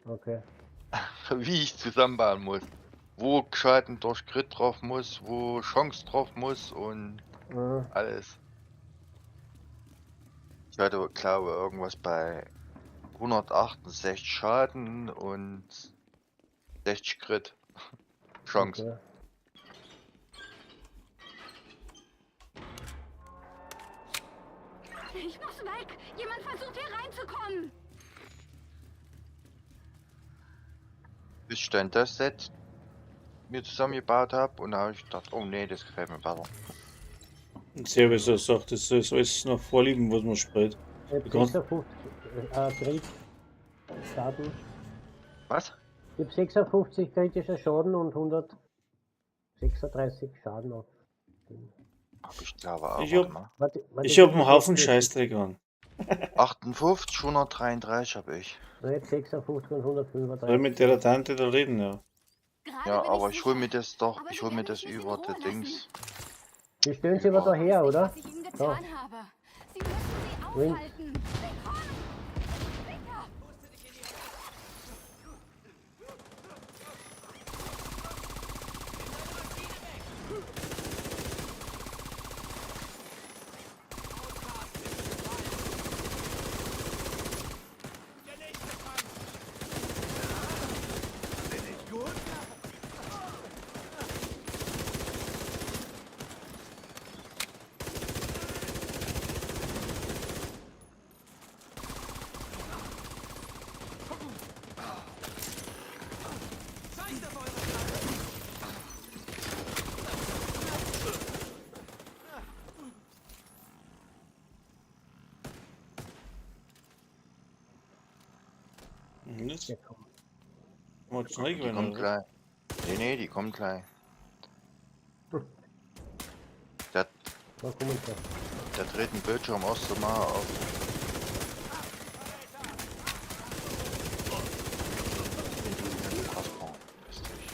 Okay. Wie ich zusammenbauen muss. Wo Schaden durch Crit drauf muss, wo Chance drauf muss und Mhm. alles. Ich hatte, glaube irgendwas bei 168 Schaden und 60 Crit. Chance. Okay. Ich muss weg! Jemand versucht hier reinzukommen! Bis ich dann das Set mir zusammengebaut habe und da habe ich gedacht, oh nee, das gefällt mir besser. Und Servus, er sagt, das ist alles nach Vorlieben, was man spielt. Ich hab Du kannst- 56 Crit Schaden. Was? Ich hab 56 kritischer Schaden und 136 Schaden auf. Hab ich glaube auch. Ich Warte hab- mal. Warte, warte, Ich hab einen Haufen Scheißdreck an. 58, 133 habe ich. Nein, ich hab 56 und Soll ich 135. mit der Tante da reden, ja. Gerade Ja, bin aber ich sicher. hol mir das doch, Aber ich Sie hol mir werden das mich nicht in über Ruhe die lassen. Dings. Die stellen sie aber da her, Weiß oder? nicht, was ich ihnen getan habe. Sie müssen sie Wink. aufhalten. Sie kommen! Sicher! Bin ich gut? Zeigt auf eure Karte! Das Ja, komm. macht schnell Die gewinnen, kommt oder? gleich. Nee, nee, die kommt gleich. Der, Da kommen sie. der dreht den Bildschirm erst mal auf. Kasper, ist dich.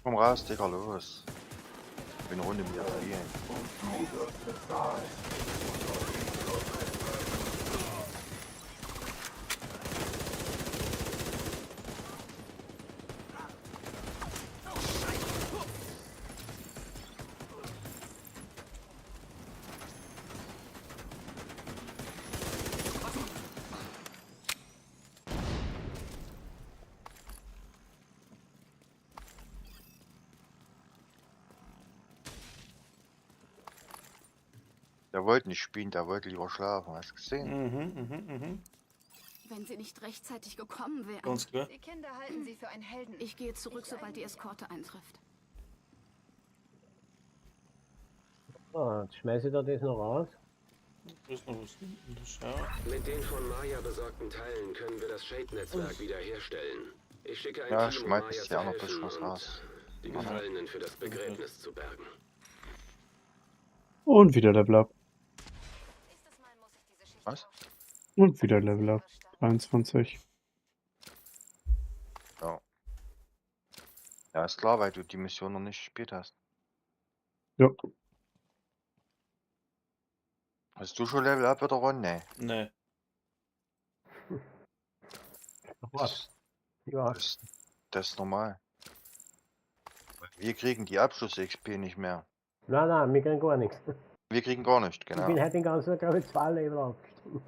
Komm raus, Digga, los. Ich bin eine Runde mit dir spielen. Der wollte nicht spielen, der wollte lieber schlafen, hast du gesehen? Mhm. Wenn sie nicht rechtzeitig gekommen wären. Ganz klar. Die Kinder halten sie für einen Helden. Ich gehe zurück, sobald die Eskorte eintrifft. Ah, jetzt schmeiße ich da das noch raus. Da ist noch was hinten, das schau. Mit den von Maya besorgten Teilen können wir das Shade-Netzwerk wiederherstellen. Ich schicke ein Ja, Team, um schmeiß Maya ja zu auch noch ein bisschen helfen was und raus. die Gefallenen für das Begräbnis zu bergen. Und wieder Level Up. Was? Und wieder Level Up. 23. Ja. Ja, ist klar, weil du die Mission noch nicht gespielt hast. Ja. Hast du schon Level Up wieder, Ron? Nee. Nee. Was? Ja, Das ist normal. Wir kriegen die Abschluss-XP nicht mehr. Nein, nein, wir kriegen gar nichts. Wir kriegen gar nicht, Ich bin genau. heute den ganzen Tag, glaube ich, 2 Level aufgestiegen.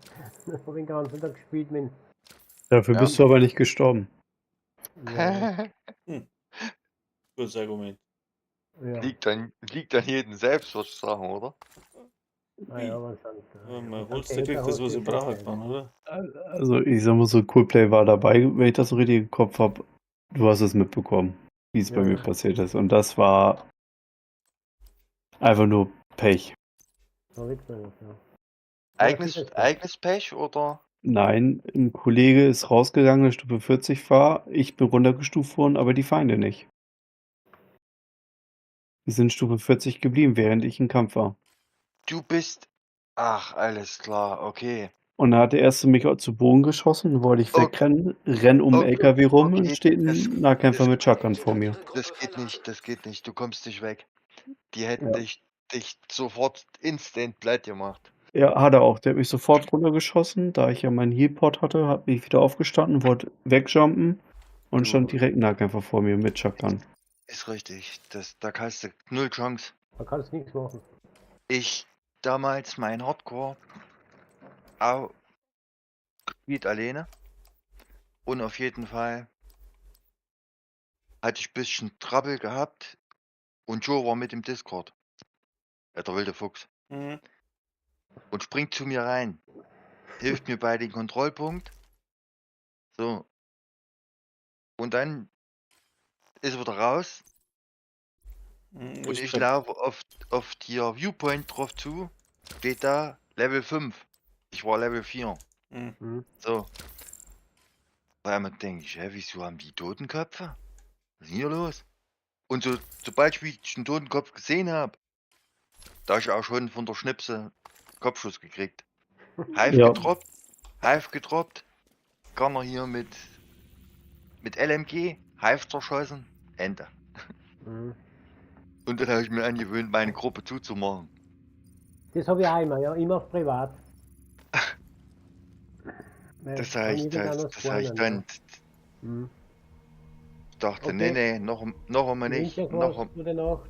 Ich habe den ganzen Tag gespielt mit. Dafür Ja. bist du aber nicht gestorben. Ja, Gutes Argument. ja. Liegt an jedem selbst, würde ich sagen, oder? Naja, was dann? Ja, man holst du kriegt das, was ich brauche, dann, oder? Also ich sag mal so, Coolplay war dabei, wenn ich das so richtig im Kopf habe. Du hast es mitbekommen, wie es bei Ja. mir passiert ist. Und das war einfach nur Pech. Da wird's mir nicht, ja. Eigenes Pech oder? Nein, ein Kollege ist rausgegangen, der Stufe 40 war. Ich bin runtergestuft worden, aber die Feinde nicht. Die sind Stufe 40 geblieben, während ich im Kampf war. Du bist. Ach, alles klar, okay. Und da hat der erste mich auch zu Boden geschossen, wollte ich Okay. wegrennen, renn um den Okay, LKW rum und okay, steht ein Nahkämpfer mit Shotgun vor mir. Das geht nicht, du kommst nicht weg. Die hätten Ja. dich sofort instant platt gemacht. Ja, hat er auch. Der hat mich sofort runtergeschossen, da ich ja meinen Healpot hatte, hat mich wieder aufgestanden, wollte wegjumpen und stand direkt ein Nahkämpfer vor mir mit Shotgun. Ist richtig, da hast du null Chance. Da kannst du nichts machen. Ich damals mein Hardcore auch gespielt alleine. Und auf jeden Fall hatte ich ein bisschen Trouble gehabt und Joe war mit im Discord. Ja, der wilde Fuchs. Mhm. Und springt zu mir rein. Hilft mir bei dem Kontrollpunkt. So. Und dann ist er wieder raus. Mhm, Und ist ich bei- laufe auf die Viewpoint drauf zu. Steht da Level 5. Ich war Level 4. Mhm. Mhm. So. Auf einmal denke ich, hä, wieso haben die Totenköpfe? Was ist denn hier los? Und so, sobald ich einen Totenkopf gesehen habe, da ich auch schon von der Schnipse Kopfschuss gekriegt. Hive Ja. gedroppt, Hive gedroppt, kann er hier mit LMG, Hive zerschossen, Ende. Mhm. Und dann habe ich mir angewöhnt, meine Gruppe zuzumachen. Das habe ich auch immer, ja, immer auf privat. Weil Das kann habe ich, jeder das, anders das habe ich spawnen, dann ja. Mhm. dachte, Okay. nee, nee, noch einmal Ich nicht, wünsche euch was, gute Nacht.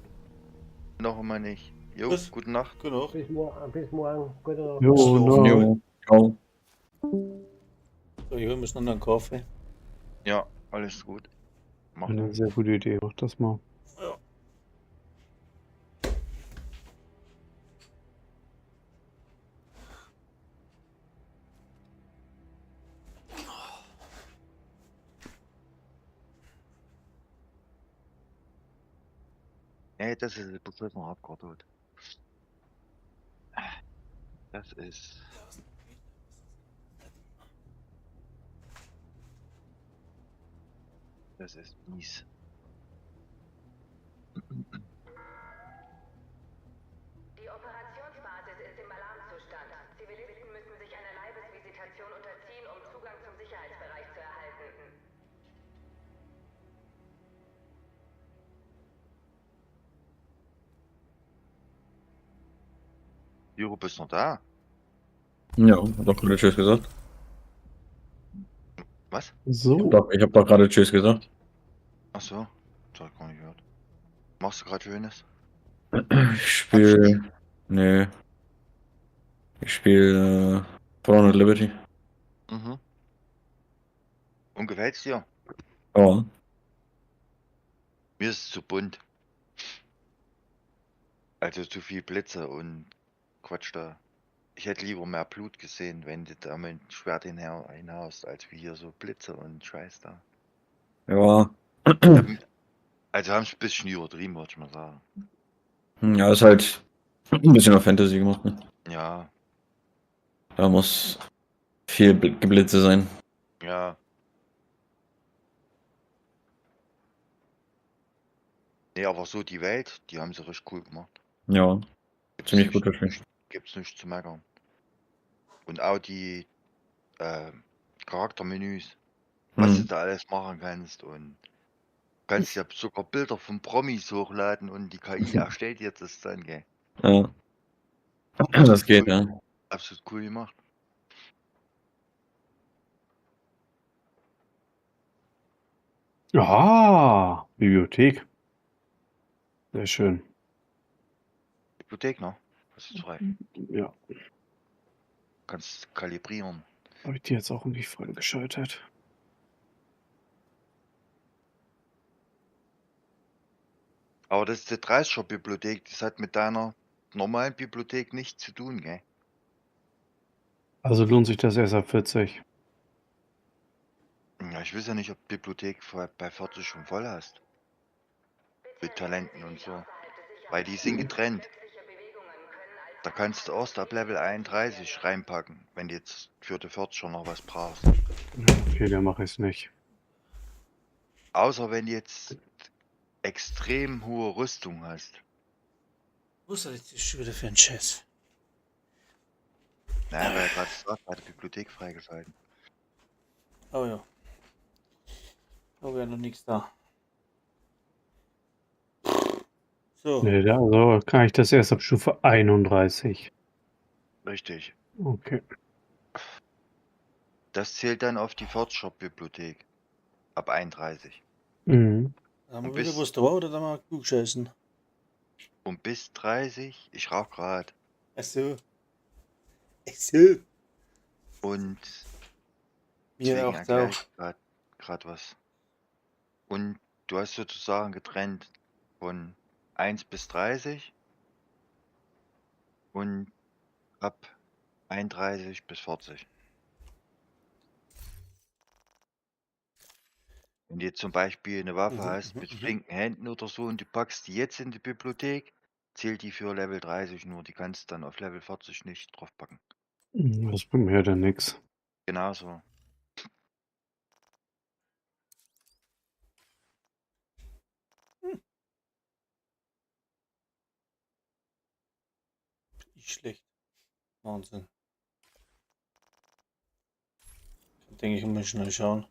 noch einmal nicht. Jo, Was? gute Nacht. Gute Nacht. Bis morgen. Gute Nacht. Jo, no. Jo, ciao. So, ich hole mir schnell noch einen Kaffee. Ja, alles gut. Mach Eine sehr gute Idee, mach das mal. Ja. Nee, das ist beschissener Hardcore-Tod. Das ist. Das ist mies. Die Operationsbasis ist im Alarmzustand. Zivilisten müssen sich einer Leibesvisitation unterziehen, um Zugang zum Sicherheitsbereich zu erhalten. Juro, bist noch da? Ja, hab doch gerade Tschüss gesagt. Was? So. Ich hab doch gerade Tschüss gesagt. Ach so, das hab ich gar nicht gehört. Machst du gerade Schönes? Ich spiele. Nee. Ich spiele Throne and Liberty. Mhm. Und gefällt's dir? Ja. Mir ist es zu bunt. Also zu viel Blitze und Quatsch da. Ich hätte lieber mehr Blut gesehen, wenn du da mit dem Schwert hinhaust, als wie hier so Blitze und Scheiß da. Ja. Also haben es ein bisschen übertrieben, würde ich mal sagen. Ja, ist halt ein bisschen auf Fantasy gemacht, ne? Ja, Da muss viel Geblitze sein. ja. Nee, aber so die Welt, die haben sie richtig cool gemacht. Ja. Gibt's Ziemlich nicht, gut das Spiel. Gibt's nichts zu meckern. Und auch die äh, Charaktermenüs, was du Mhm. da alles machen kannst und kannst ja sogar Bilder von Promis hochladen und die KI erstellt dir das dann, gell? Ja. Das geht, ja. Absolut cool gemacht. Ah, Bibliothek. Sehr schön. Bibliothek, ne? Das ist frei. Ja. Kannst kalibrieren. Habe ich die jetzt auch irgendwie freigeschaltet? Aber das ist die 30er Bibliothek, das hat mit deiner normalen Bibliothek nichts zu tun, gell? Also lohnt sich das erst ab 40. Ja, ich weiß ja nicht, ob die Bibliothek bei 40 schon voll hast. Mit Talenten und so. Weil die sind getrennt. Da kannst du erst ab Level 31 reinpacken, wenn du jetzt für die 40er noch was brauchst. Okay, dann mache ich es nicht. Außer wenn du jetzt extrem hohe Rüstung hast. Was ist das schon wieder für ein Scheiß? Naja, weil er gerade sagt, hat die Bibliothek freigeschalten. Oh ja. Da wäre noch nichts da. So. Nee, da, also kann ich das erst ab Stufe 31. Richtig. Okay. Das zählt dann auf die 40er Bibliothek. Ab 31. Mhm. Haben wir Und wieder bis, was da oder haben wir klug scheißen? und bis 30, ich rauch grad. Ach so. Ach so. Und Mir deswegen auch erkläre auch. ich grad was. Und du hast sozusagen getrennt von 1 bis 30 und ab 31 bis 40. Wenn du jetzt zum Beispiel eine Waffe Mhm, hast mhm, mit mhm. flinken Händen oder so und du packst die jetzt in die Bibliothek, zählt die für Level 30 nur. Die kannst du dann auf Level 40 nicht draufpacken. Das bringt mir ja dann nichts. Genauso. Ich schlecht. Wahnsinn. Kann, denke ich mal schnell schauen.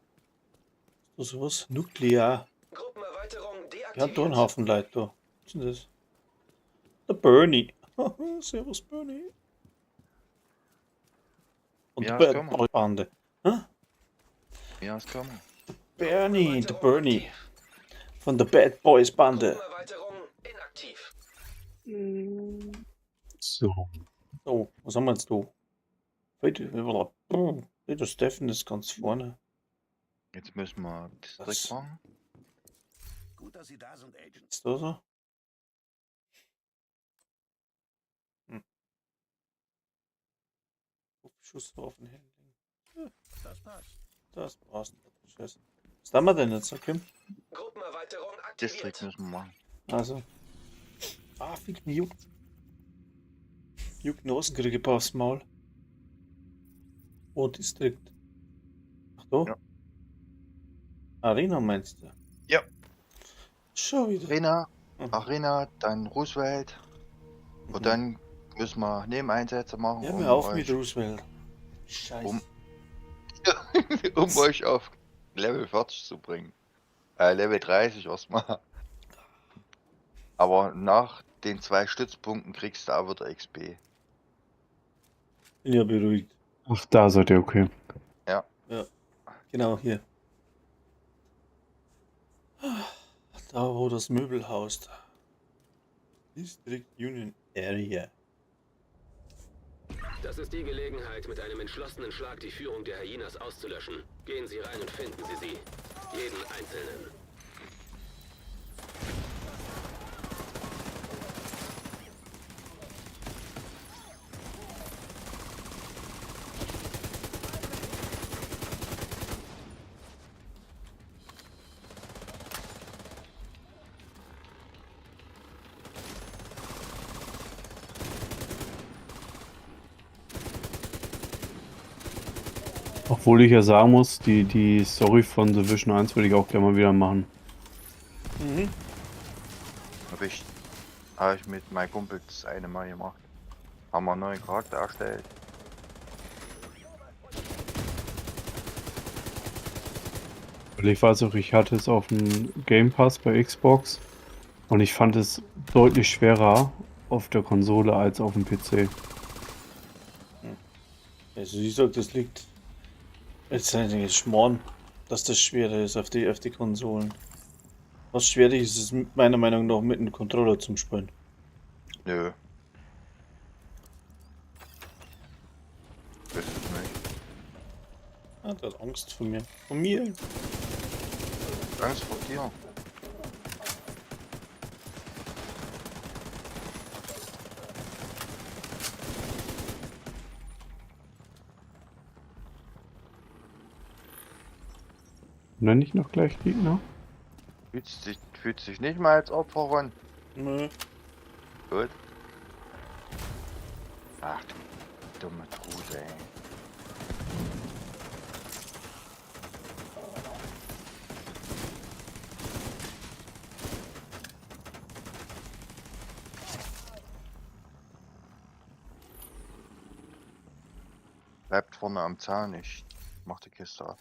Ist da sowas? Nuklear. Gruppenerweiterung Ja, da ein deaktiviert. Haufen Leute da. Was ist denn das? Der Bernie. Servus Bernie. Und Ja, die das kann man. Bande. Hä? Ja, das kann man. Bernie, der Gruppenerweiterung Bernie. aktiv. Von der Bad Boys Bande. Gruppenerweiterung inaktiv. So. So, was haben wir jetzt da? Der Steffen ist ganz vorne. Jetzt müssen wir Distrikt Was machen. Gut, dass Sie da sind, Agent. ist da so? Hm. Schusswaffenhandling. Das passt. Das passt. Scheiße. Was haben wir denn jetzt, okay? Gruppenerweiterung Distrikt aktiviert. müssen wir machen. Also. Ah, fick mich juckt. Juckt Nasen kriege ich aufs Maul. Oh, Distrikt. Ach da. Ja. Arena meinst du? Ja. Schon wieder. Arena, Mhm. Arena, dann Roosevelt. Und Mhm. dann müssen wir Nebeneinsätze machen, Ja, um mir auf mit euch, Roosevelt. Scheiße. um, um euch auf Level 40 zu bringen. Level 30 erstmal. Aber nach den 2 Stützpunkten kriegst du auch wieder XP. Bin ja beruhigt. Ach, da seid ihr, okay. Ja. Ja. Genau, hier. Da, wo das Möbelhaus da. District Union Area. Das ist die Gelegenheit, mit einem entschlossenen Schlag die Führung der Hyenas auszulöschen. Gehen Sie rein und finden Sie sie. Jeden einzelnen. Obwohl ich ja sagen muss, die Story von The Vision 1 würde ich auch gerne mal wieder machen. Mhm. Hab ich mit meinem Kumpel das eine Mal gemacht. Haben wir einen neuen Charakter erstellt. Weil ich weiß auch, ich hatte es auf dem Game Pass bei Xbox und ich fand es deutlich schwerer auf der Konsole als auf dem PC. Also ich sag, das liegt jetzt eigentlich Schmarrn, dass das schwerer ist auf die Konsolen. Was schwerer ist, ist meiner Meinung nach mit dem Controller zum Spielen. Nö. Das ist nicht. Ah, der hat Angst vor mir. Von mir? Angst vor dir. Nenne ich noch gleich Gegner? Fühlt sich nicht mal als Opfer ran. Nö. Gut. Ach du dumme Trute, ey. Bleibt vorne am Zaun, ich mach die Kiste auf.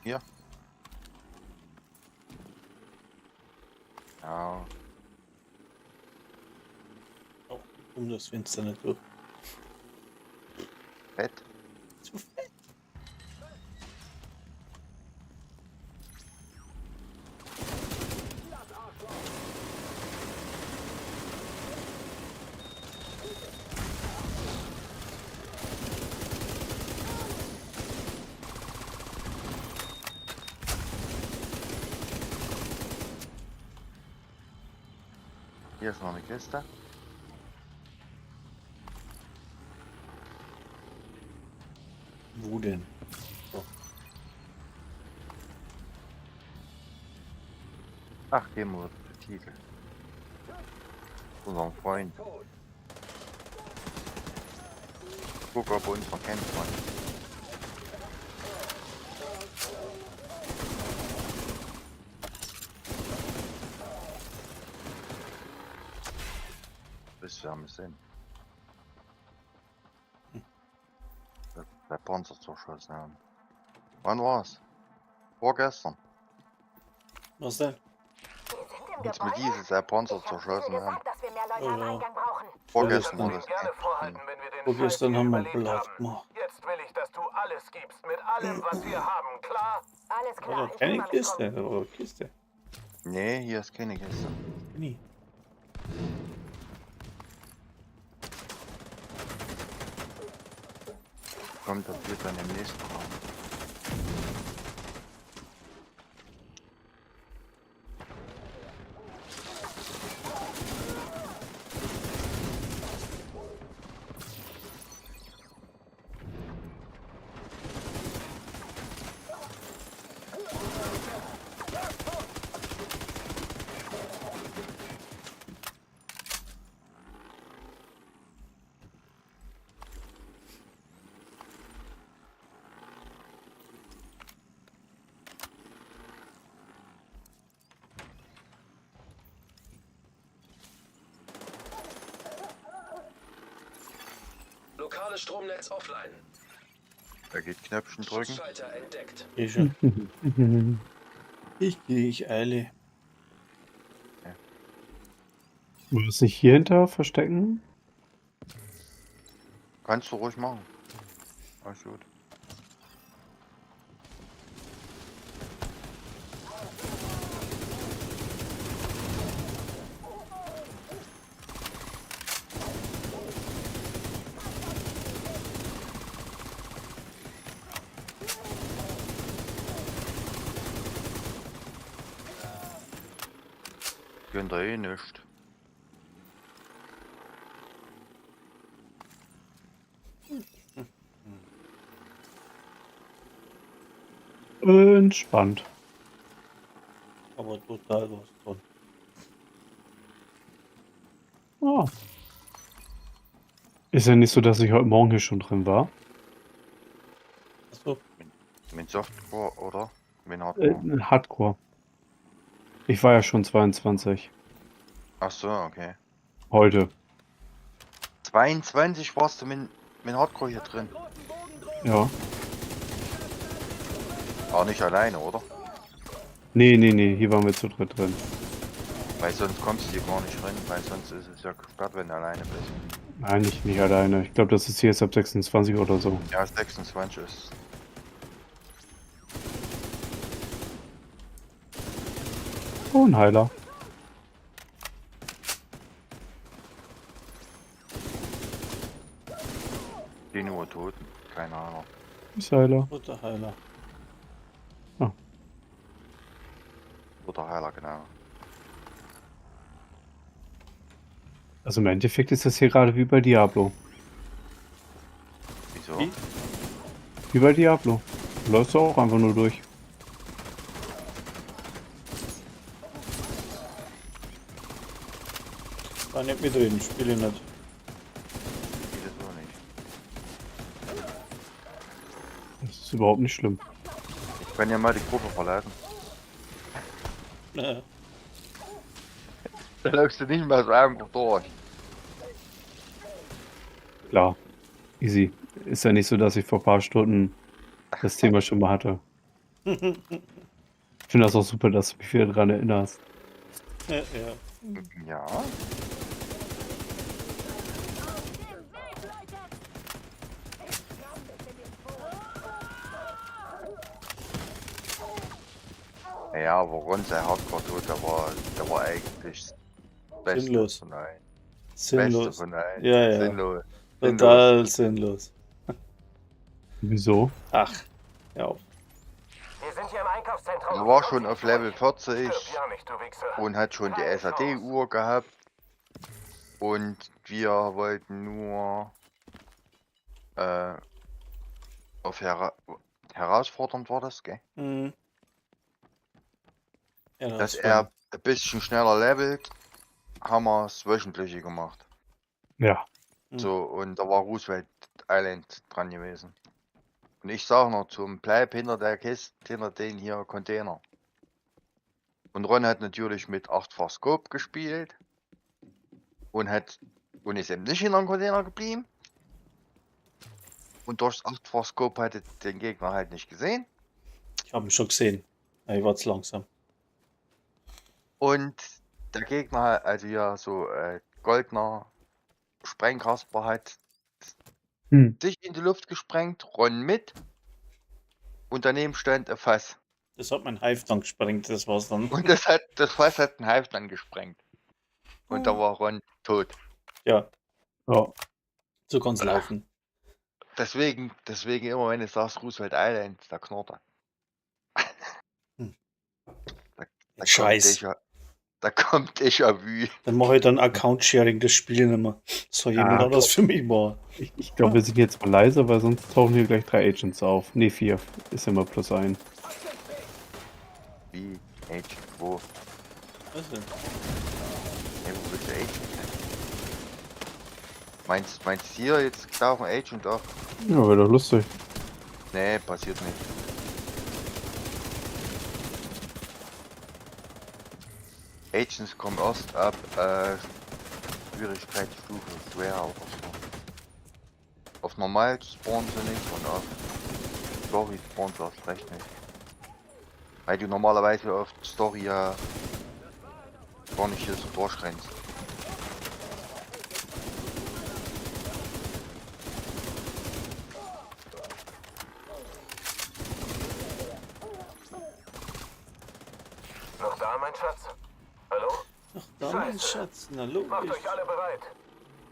Hier. Ja. Oh, um das Fenster nicht durch. Fett. Zu fett. Hier ist noch eine Kiste. Wo denn? So. Ach, gehen wir zu Titel. Unserem Freund. Guck, ob er uns noch kennt, Mann. Das werden wir sehen. Der Panzer zerschossen haben. Wann war's? Vorgestern. Was denn? Jetzt mit dieses der Panzer zerschossen haben. Oh ja. Vorgestern war das. Vorgestern haben wir einen Blatt gemacht. Jetzt will ich, dass du alles gibst, mit allem, was wir haben, klar? Alles klar. War keine Kiste, da war eine Kiste. Nee, hier ist keine Kiste. Nie. Kommt das wird dann im nächsten Raum. Lokales Stromnetz offline. Da geht Knöpfchen drücken. Schalter entdeckt. Eh schon. Ich gehe, ich eile. Wollen wir es nicht hier hinter verstecken? Kannst du ruhig machen. Alles gut. Könnt ihr eh nicht. Entspannt. Aber total was von. Ah. Ist ja nicht so, dass ich heute Morgen hier schon drin war. Achso, Mit Softcore oder? Mit Hardcore? Hardcore. Ich war ja schon 22. Ach so, okay. Heute. 22 warst du mit Hardcore hier drin. Ja. Auch nicht alleine, oder? Nee, nee, nee, hier waren wir zu dritt drin. Weil sonst kommst du hier gar nicht rein, weil sonst ist es ja gesperrt, wenn du alleine bist. Nein, nicht alleine. Ich glaube, das ist hier jetzt ab 26 oder so. Ja, 26 ist. Oh, ein Heiler. Die nur Toten. Keine Ahnung. Ist Heiler. guter Heiler. Oder Heiler, genau. Also im Endeffekt ist das hier gerade wie bei Diablo. Wieso? Wie? Wie bei Diablo. Du läufst auch einfach nur durch. Kann nicht mitreden, spiele ich nicht. Geht das auch nicht. Das ist überhaupt nicht schlimm. Ich kann ja mal die Gruppe verlassen. Ja. Da läufst du nicht mehr so einfach durch. Klar. Easy. Ist ja nicht so, dass ich vor ein paar Stunden das Thema schon mal hatte. Ich finde das auch super, dass du mich wieder dran erinnerst. Ja, ja. Ja. Ja, aber Ron sein Hardcore-Tod, der war eigentlich das Beste Sinnlos. von allen. Sinnlos. Beste von allen. Ja, ja. Sinnlos. Total sinnlos. Wieso? Ach, ja. auf. Wir sind hier im Einkaufszentrum. Er war schon auf Level 40 Stirb ja nicht, du Wichser. und hat schon die SAD-Uhr gehabt. Und wir wollten nur auf herausfordernd war das, gell? Mhm. Ja, Dass das er ein bisschen schneller levelt, haben wir das Wöchentliche gemacht. Ja. Mhm. So, und da war Roosevelt Island dran gewesen. Und ich sag noch zum, bleib hinter der Kiste, hinter den hier Container. Und Ron hat natürlich mit 8-fach Scope gespielt. Und ist eben nicht hinter dem Container geblieben. Und durchs 8-fach Scope hat er den Gegner halt nicht gesehen. Ich habe ihn schon gesehen. Ich war zu langsam. Und der Gegner, also ja, so goldener Sprengkasper hat sich in die Luft gesprengt, Ron mit. Und daneben stand ein Fass. Das hat mein Hive dann gesprengt, das war's dann. Und das Fass hat ein Hive dann gesprengt. Und da war Ron tot. Ja. Ja. So kann's laufen. Deswegen immer, wenn du sagst Roosevelt Island, da knurrt er. Da Scheiß. Da kommt Déjà-vu. Dann mache ich dann Account-Sharing, das Spiel nicht mehr. Soll jemand Ah. anders für mich machen. Ich glaube, wir sind jetzt mal leise, weil sonst tauchen hier gleich 3 Agents auf. Ne, 4. Ist immer plus 1. Wie? Agent? Wo? Was denn? Hey, wo willst du Agent hin? Meinst du hier jetzt tauchen Agent auf? Ja, wäre doch lustig. Nee, passiert nicht. Agents kommen erst ab Schwierigkeitsstufe schwer oder so. Auf normal spawnen sie nicht und auf Story spawnen sie erst recht nicht. Weil du normalerweise auf die Story ja gar nicht hier so durchrennst. Noch da, mein Schatz? Hallo? Ach, da, mein Schatz, na logisch. Macht euch alle bereit.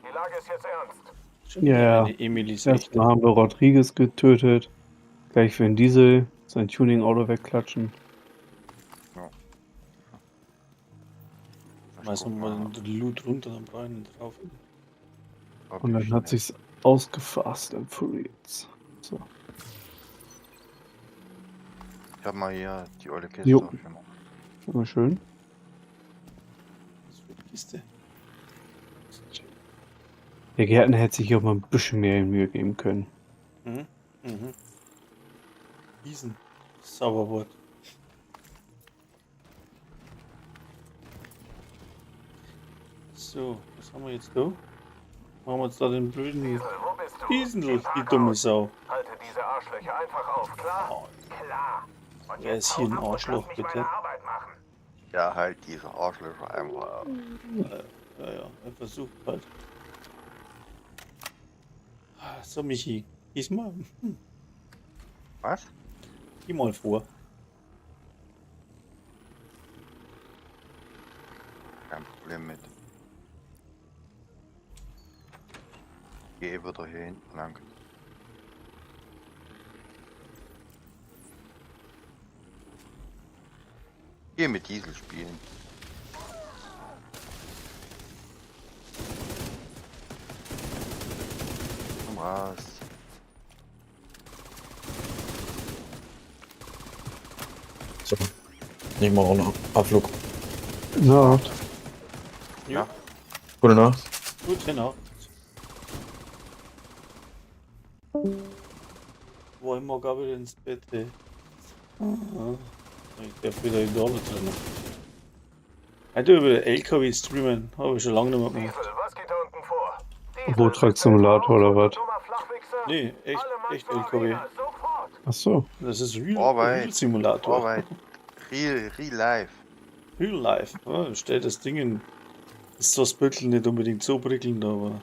Die Lage ist jetzt ernst. Schon Ja, wieder ja. eine Emily ist echt. Erstmal haben wir Rodriguez getötet. Gleich Vin Diesel sein Tuning-Auto wegklatschen. Schmeiß nochmal den Loot runter, dann brauche ich nicht drauf. Und dann hat sich's ausgefasst im Furious. So. Ich hab mal hier die olle Kiste Jo. aufgemacht. Immer schön. Was für eine Kiste. Der Gärtner hätte sich auch mal ein bisschen mehr Mühe geben können. Mhm. Mhm. Gießen. Sauber Wort. So, was haben wir jetzt da? Machen wir jetzt da den blöden Diesel, wo bist du? Diesel, die dumme Sau. Halte diese Arschlöcher einfach auf, klar? Klar. Und Wer jetzt ist hier hau ein ab und Arschloch, lass mich bitte? meine Arbeit machen. Ja, halt diese Arschlöcher einfach auf. Ja, ja, er versucht halt. Ah, So, Michi, geh's mal. Was? Geh mal vor. Kein Problem mit. Geh wieder hier hinten lang. Geh mit Diesel spielen. Komm raus. So. Nehmen wir auch noch Abflug. Nacht. Ja. Gute Nacht. Gute Nacht. Wollen wir gar wieder ins Bett, ey. Ah, Ich darf wieder in der Halle drin. Ich tue wieder LKW streamen, habe ich schon lange nicht mehr gemacht. Diesel, was geht da unten vor? Diesel, Roadtruck-Simulator oder was? dummer Flachwichser. Nee, echt, Alle Mann echt zur LKW. Arena, sofort. Ach so. Das ist Real, Arbeit. Real Simulator. Arbeit. Real, real life. Real Life. Ja, stell das Ding in. Ist zwar das Büttel nicht unbedingt so prickelnd, aber.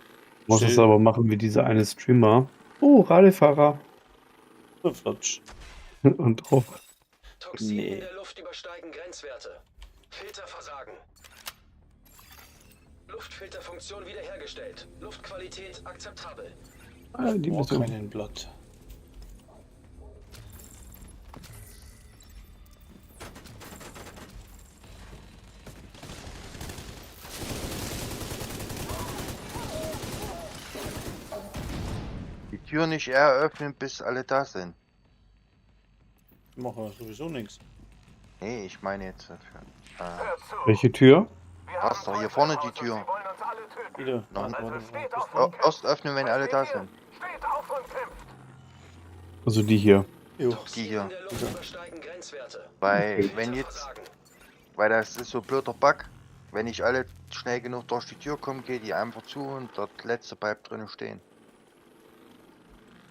Muss es Stell- aber machen wie dieser eine Streamer. Oh, Radifahrer. Flatsch. Und drauf. Toxine Nee. in der Luft übersteigen Grenzwerte. Filterversagen. Luftfilterfunktion wiederhergestellt. Luftqualität akzeptabel. Ah, die Ich mag Mission. keinen Blatt. Die Tür nicht eröffnen, bis alle da sind. Ich mache ja sowieso nichts. Nee, ich meine jetzt dafür. Hör zu. Welche Tür? Wir Was haben doch, hier Teufel vorne im die Haus und Tür. Sie wollen uns alle töten. Wieder. Noch- Warte, Also warte, steht warte. auf Oh, und kämpft. erst öffnen, wenn alle da Versteht ihr? sind. Steht auf und kämpft. Also die hier. Jo. Toxine hier. in der Luft übersteigen Grenzwerte. Weil, wenn jetzt, Filterversagen. weil das ist so blöder Bug, wenn nicht alle schnell genug durch die Tür kommen, geht die einfach zu und der letzte bleibt drinnen stehen.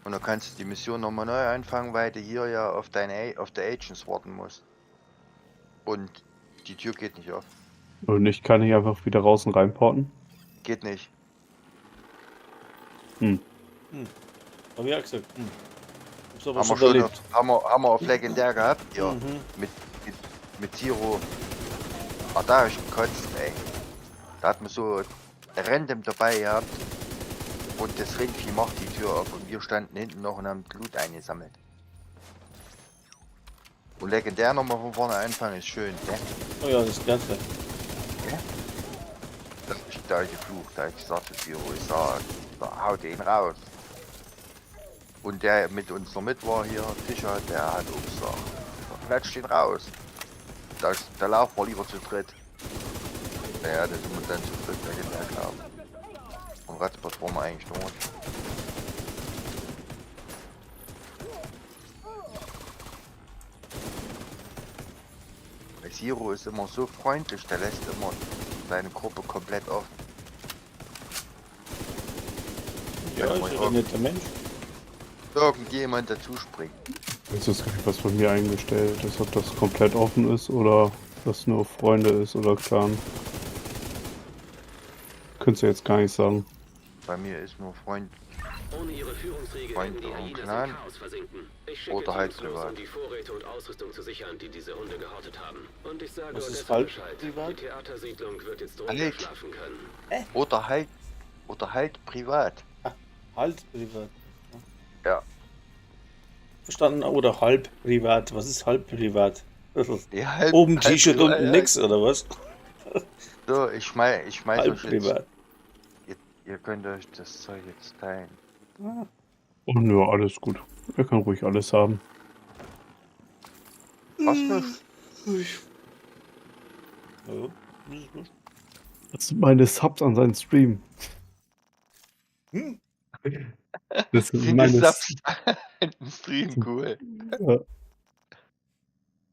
Und dann kannst du die Mission nochmal neu anfangen, weil du hier ja auf deine auf der Agents warten musst. Und die Tür geht nicht auf. Und ich kann nicht einfach wieder raus und reinporten. Geht nicht. Hm. Hab ich auch gesagt. Hm. Hab's aber Haben wir schon schon erlebt. auf, haben wir auf legendär gehabt? Ja. Mhm. Mit Zero. Ah, da hab ich gekotzt, ey. Da hat man so random dabei gehabt. Und das Rindvieh macht die Tür auf und wir standen hinten noch und haben Blut eingesammelt. Und legendär nochmal von vorne anfangen ist schön, ne? Oh ja, das Ganze. Das ist da hab ich geflucht, da hab ich gesagt zu Zero, ich sag, da haut den raus. Und der mit uns noch mit war hier, Fischer, der hat auch gesagt, klatscht den raus. Da laufen wir lieber zu dritt. Naja, da sind wir dann zu dritt legendär gelaufen. Und Ratzpatz waren wir eigentlich durch. Weil Zero ist immer so freundlich, der lässt immer seine Gruppe komplett offen. Ja, Wenn ist mal ja ein netter Mensch. Irgendjemand dazu springt. Ich weiß jetzt gar nicht, was bei mir eingestellt ist, ob das komplett offen ist oder das nur Freunde ist oder Clan. Könntest du jetzt gar nicht sagen. Bei mir ist nur Freund Ohne ihre Führungsriege Freund werden die und Hyenas im Clan Chaos versinken. Ich schicke oder halt Teams los, um privat. die Vorräte und Ausrüstung zu sichern, die diese Hunde gehortet haben. Und ich sage Was ist Odessa halb Bescheid. privat? Die Theatersiedlung wird jetzt ruhiger Halt. schlafen können. Oder halt privat. Halt privat. Ja. Verstanden? Oder halb privat. Was ist halb privat? Ja, halb, Oben halb T-Shirt, privat, unten ja. nix, oder was? So, ich schmeiß Halb euch jetzt. privat. Ihr könnt euch das Zeug jetzt teilen. Ah, Oh nö, alles gut. Er kann ruhig alles haben. Was nicht? Ja, das ist wurscht. Das sind meine Subs an seinen Stream. Hm? Das sind Sind die meine Subs im Stream cool. Ja.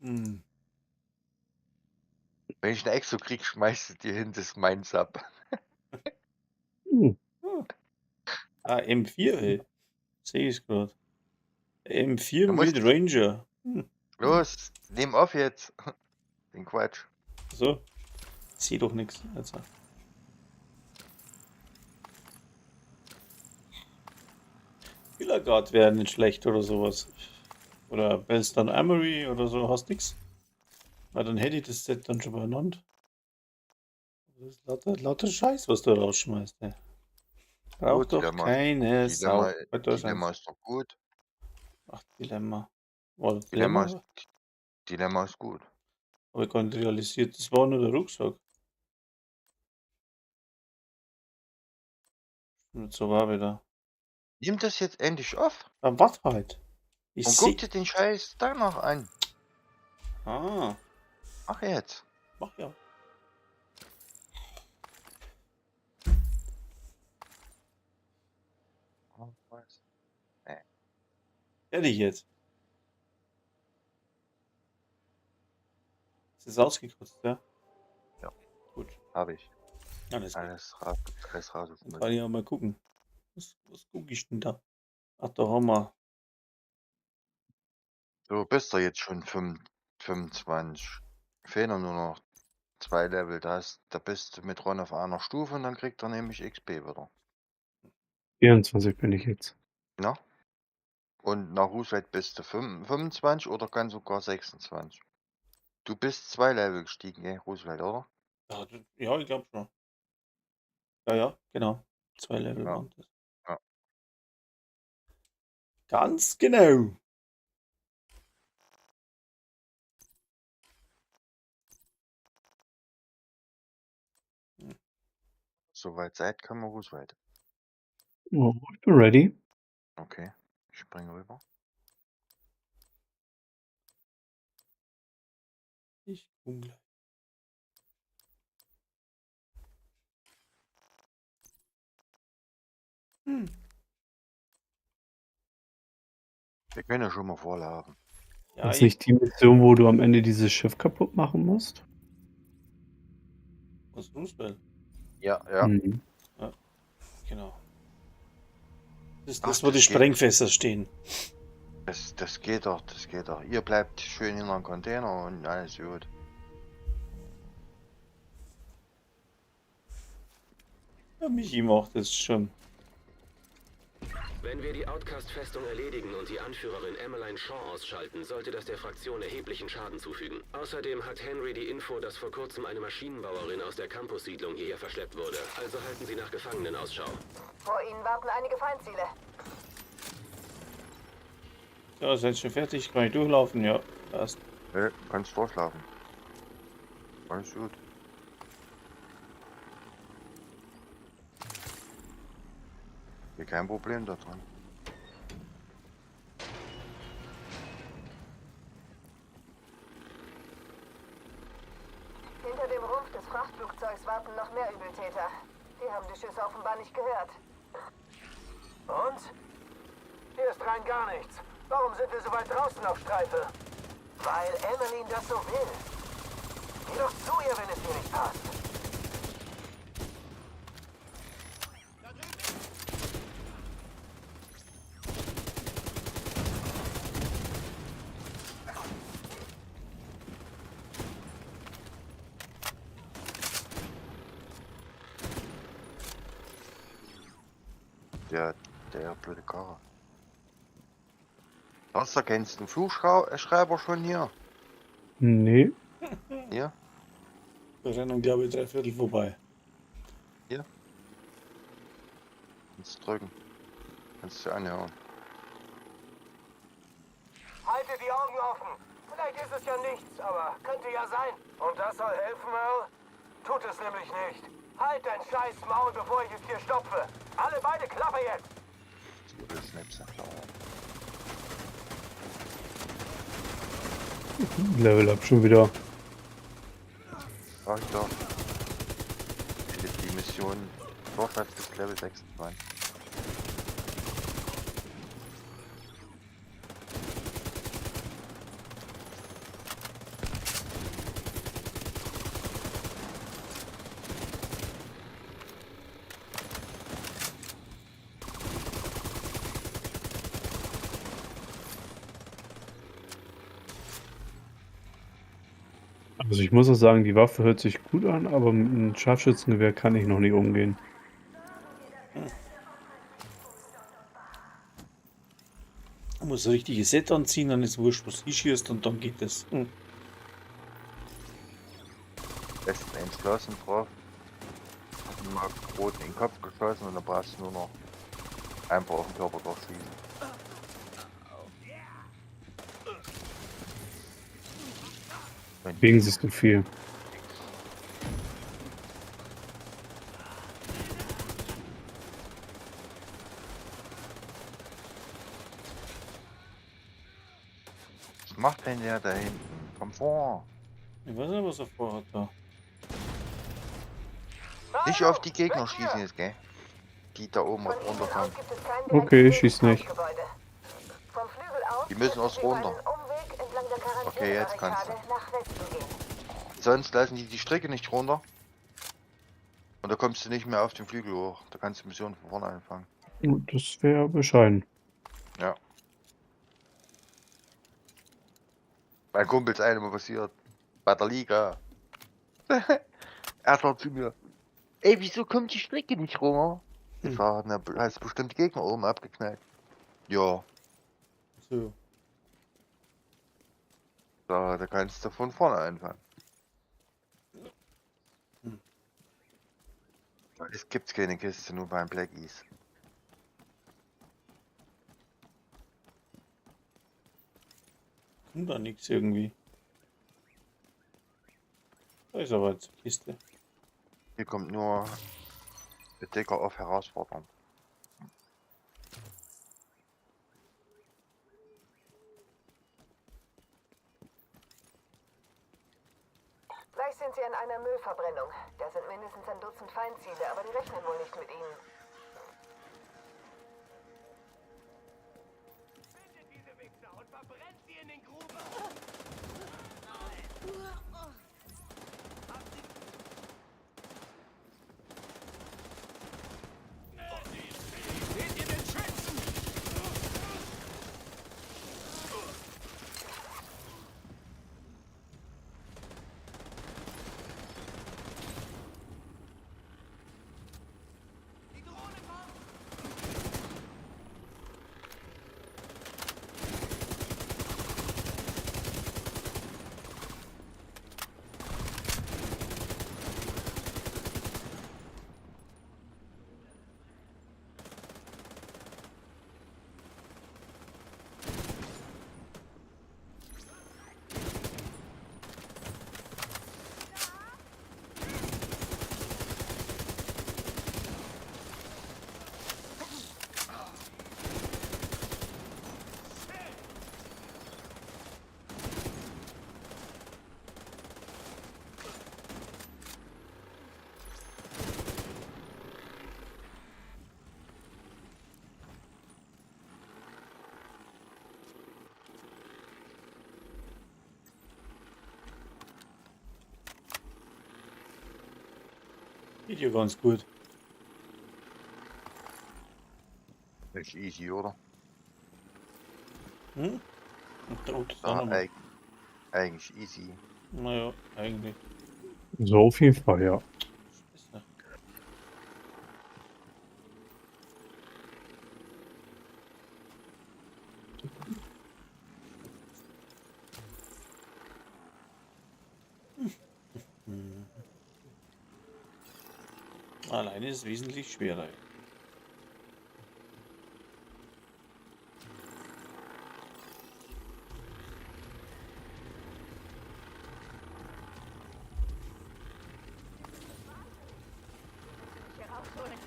Hm. Wenn ich einen Exo krieg, schmeißt du dir hin, das ist mein Sub. Hm. Ah, M4, ey. Sehe ich gerade. M4 Da musst- mit Ranger. Hm. Los, nimm auf jetzt. Den Quatsch. So. Ich sehe doch nichts. Also. Killer Guard wäre nicht schlecht oder sowas. Oder Bellston Armory oder so, hast nix. Weil dann hätte ich das Set dann schon benannt. Das ist lauter, lauter Scheiß, was du rausschmeißt. Ne? Braucht Gut, doch Dilemma. keine Sau. Dilemma, Heute Dilemma ist doch gut. Ach, Dilemma. War das Dilemma Dilemma? ist, Dilemma ist gut. Habe ich gar nicht realisiert. Das war nur der Rucksack. Und so war wieder. Nimm das jetzt endlich auf Dann warte halt. Ich und seh. guck dir den Scheiß danach an. Ah, Mach jetzt. mach ja. Oh, was? Fertig jetzt. Es ist ausgekotzt, ja? Ja. Gut. Hab ich. Alles gut. Alles raus, alles raus. Dann kann ich auch mal gucken. Was gucke ich denn da? Ach, da haben wir. Du bist doch jetzt schon 25. Fehlen nur noch 2 Level. Da bist du mit Ron auf einer Stufe und dann kriegt er nämlich XP wieder. 24 bin ich jetzt. Na? Und nach Roosevelt bist du 25 oder ganz sogar 26. Du bist 2 Level gestiegen, gell, Roosevelt, oder? Ja, ja, ich glaube schon. Ja, ja, genau. 2 Level Ja. waren das. Ja. Ganz genau. Soweit seid, können wir Roosevelt. Oh, ich bin ready. Okay, ich springe rüber. Ich guck gleich. Wir können ja schon mal vorlaufen. Ja, Ist ich, nicht die Mission, wo du am Ende dieses Schiff kaputt machen musst? was Roosevelt? Ja, ja. Mhm. Genau. Das ist Ach, das, wo die das geht. Sprengfässer stehen. Das geht doch, das geht doch. Ihr bleibt schön hinter dem Container und alles gut. Ja, Michi macht das schon. Wenn wir die Outcast-Festung erledigen und die Anführerin Emmeline Shaw ausschalten, sollte das der Fraktion erheblichen Schaden zufügen. Außerdem hat Henry die Info, dass vor kurzem eine Maschinenbauerin aus der Campus-Siedlung hierher verschleppt wurde. Also halten Sie nach Gefangenen Ausschau. Vor Ihnen warten einige Feindziele. So, ist jetzt schon fertig? Kann ich durchlaufen? Ja, passt. Ja, kannst durchlaufen. Alles gut. Hier kein Problem da dran. Hinter dem Rumpf des Frachtflugzeugs warten noch mehr Übeltäter. Die haben die Schüsse offenbar nicht gehört. Und? Hier ist rein gar nichts. Warum sind wir so weit draußen auf Streife? Weil Emmeline das so will. Geh doch zu ihr, wenn es dir nicht passt. Der blöde Karre. Sonst kennst du den Flugschreiber schon hier? Nee. Hier? Da rennen, glaube ich, dreiviertel vorbei. Hier? Kannst drücken. Kannst du anhören. Halte die Augen offen. Vielleicht ist es ja nichts, aber könnte ja sein. Und das soll helfen, Earl? Tut es nämlich nicht. Halt dein scheiß Maul, bevor ich es dir stopfe. Alle beide Klappe jetzt! Level up schon wieder. Sag ich doch. Die Mission Vorschlag bis Level 26. Also ich muss auch sagen, die Waffe hört sich gut an, aber mit einem Scharfschützengewehr kann ich noch nicht umgehen. Du musst das richtige Set anziehen, dann ist wurscht, was du schießt und dann geht es. Hm. Besten entschlossen drauf. Hat mal rot in den Kopf geschossen und dann brauchst du nur noch einfach auf den Körper drauf schießen. Bewegen sich zu viel. Was macht denn der da hinten? Komm vor. Ich weiß nicht, was er vorhat da. Nicht auf die Gegner schießen jetzt, gell? Die da oben runterkommen. Okay, ich schieß nicht. Die müssen erst runter. Okay, jetzt kannst du. Sonst lassen die die Strecke nicht runter. Und da kommst du nicht mehr auf den Flügel hoch. Da kannst du die Mission von vorne anfangen. Das wäre bescheiden. Ja. Mein Kumpel ist einmal passiert. Bei der Liga. Er sagt zu mir: Ey, wieso kommt die Strecke nicht runter? Ich sag, na, hast bestimmt die Gegner oben abgeknallt. Ja. So. Da kannst du von vorne anfangen. Hm. Es gibt keine Kiste, nur beim Blackies. Kommt da nichts irgendwie. Da ist aber jetzt eine Kiste. Hier kommt nur der Decker auf Herausforderung. Gleich sind sie an einer Müllverbrennung. Da sind mindestens ein Dutzend Feindziele, aber die rechnen wohl nicht mit ihnen. Findet diese Wichser und verbrennt sie in den Gruben! Seht ihr den Schützen? Die Drohne kommt! Geht ja ganz gut. Ist easy, oder? Hm? Und der Auto ist auch Ja, noch mal. eigentlich easy. Naja, eigentlich. So auf jeden Fall, ja. Ist besser. Alleine ist wesentlich schwerer. Hier rausholen.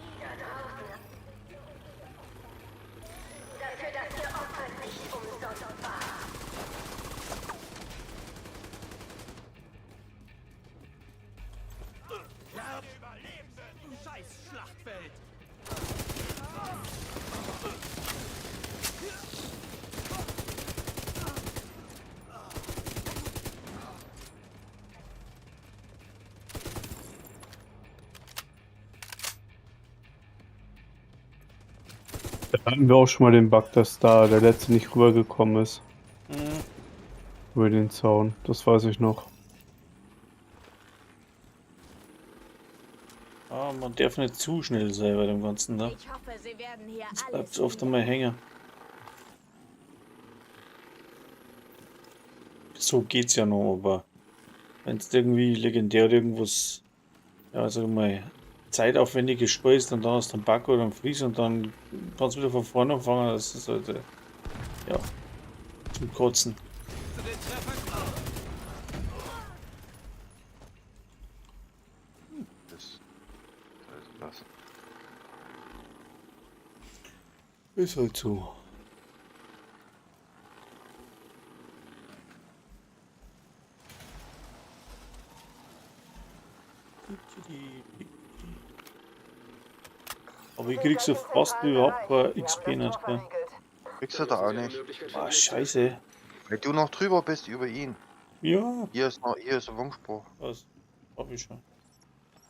Die da draußen. Dafür, dass ihr Opfer nicht umsonst war. Scheiß Schlachtfeld! Da hatten wir auch schon mal den Bug, dass da der letzte nicht rübergekommen ist. Mhm. Über den Zaun. Das weiß ich noch. Ah, man darf nicht zu schnell sein bei dem Ganzen, ne? Ich hoffe, Sie werden hier Das alles bleibt oft einmal hängen. So geht's ja noch, aber wenn es irgendwie legendär irgendwas, ja, sag ich mal, zeitaufwendiges Spiel ist, und dann hast du einen Bug oder einen Freeze und dann kannst du wieder von vorne anfangen, das ist halt, ja, zum Kotzen. Das, das ist das. Ist halt so. Aber ich krieg so fast überhaupt kein XP nicht, gell? Kriegst du da auch nicht. Ah, scheiße. Weil du noch drüber bist über ihn. Ja. Hier ist noch, hier ist ein Wunschspruch. Was? Hab ich schon.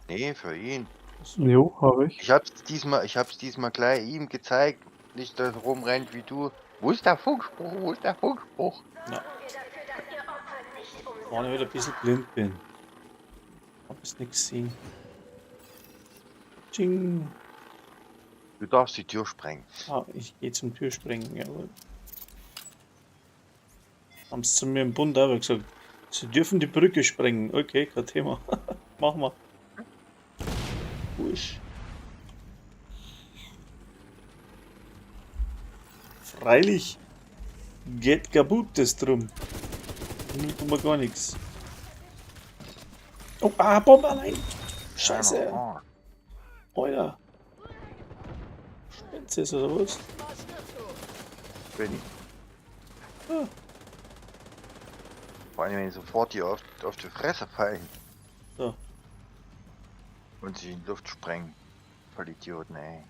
Nee, für ihn. Jo, habe ich. Ich hab's diesmal gleich ihm gezeigt. Nicht, dass er rumrennt wie du. Wo ist der Funkspruch? Wo ist der Funkspruch? Ja. Wenn ich wieder ein bisschen blind bin. Hab es nicht gesehen. Tsching. Du darfst die Tür sprengen. Ah, ich gehe zum Türsprengen, jawohl. Haben sie zu mir im Bund auch gesagt, sie dürfen die Brücke sprengen. Okay, kein Thema. Machen wir. Wusch. Freilich. Geht kaputt, das drum. Nimmt mir gar nichts. Oh, ah, Bombe allein. Scheiße. Alter. Spitze ist oder was? Bin ich. Ah. Vor allem, wenn die sofort hier auf die Fresse fallen. So. Und sich in die Luft sprengen. Voll Idioten, ey.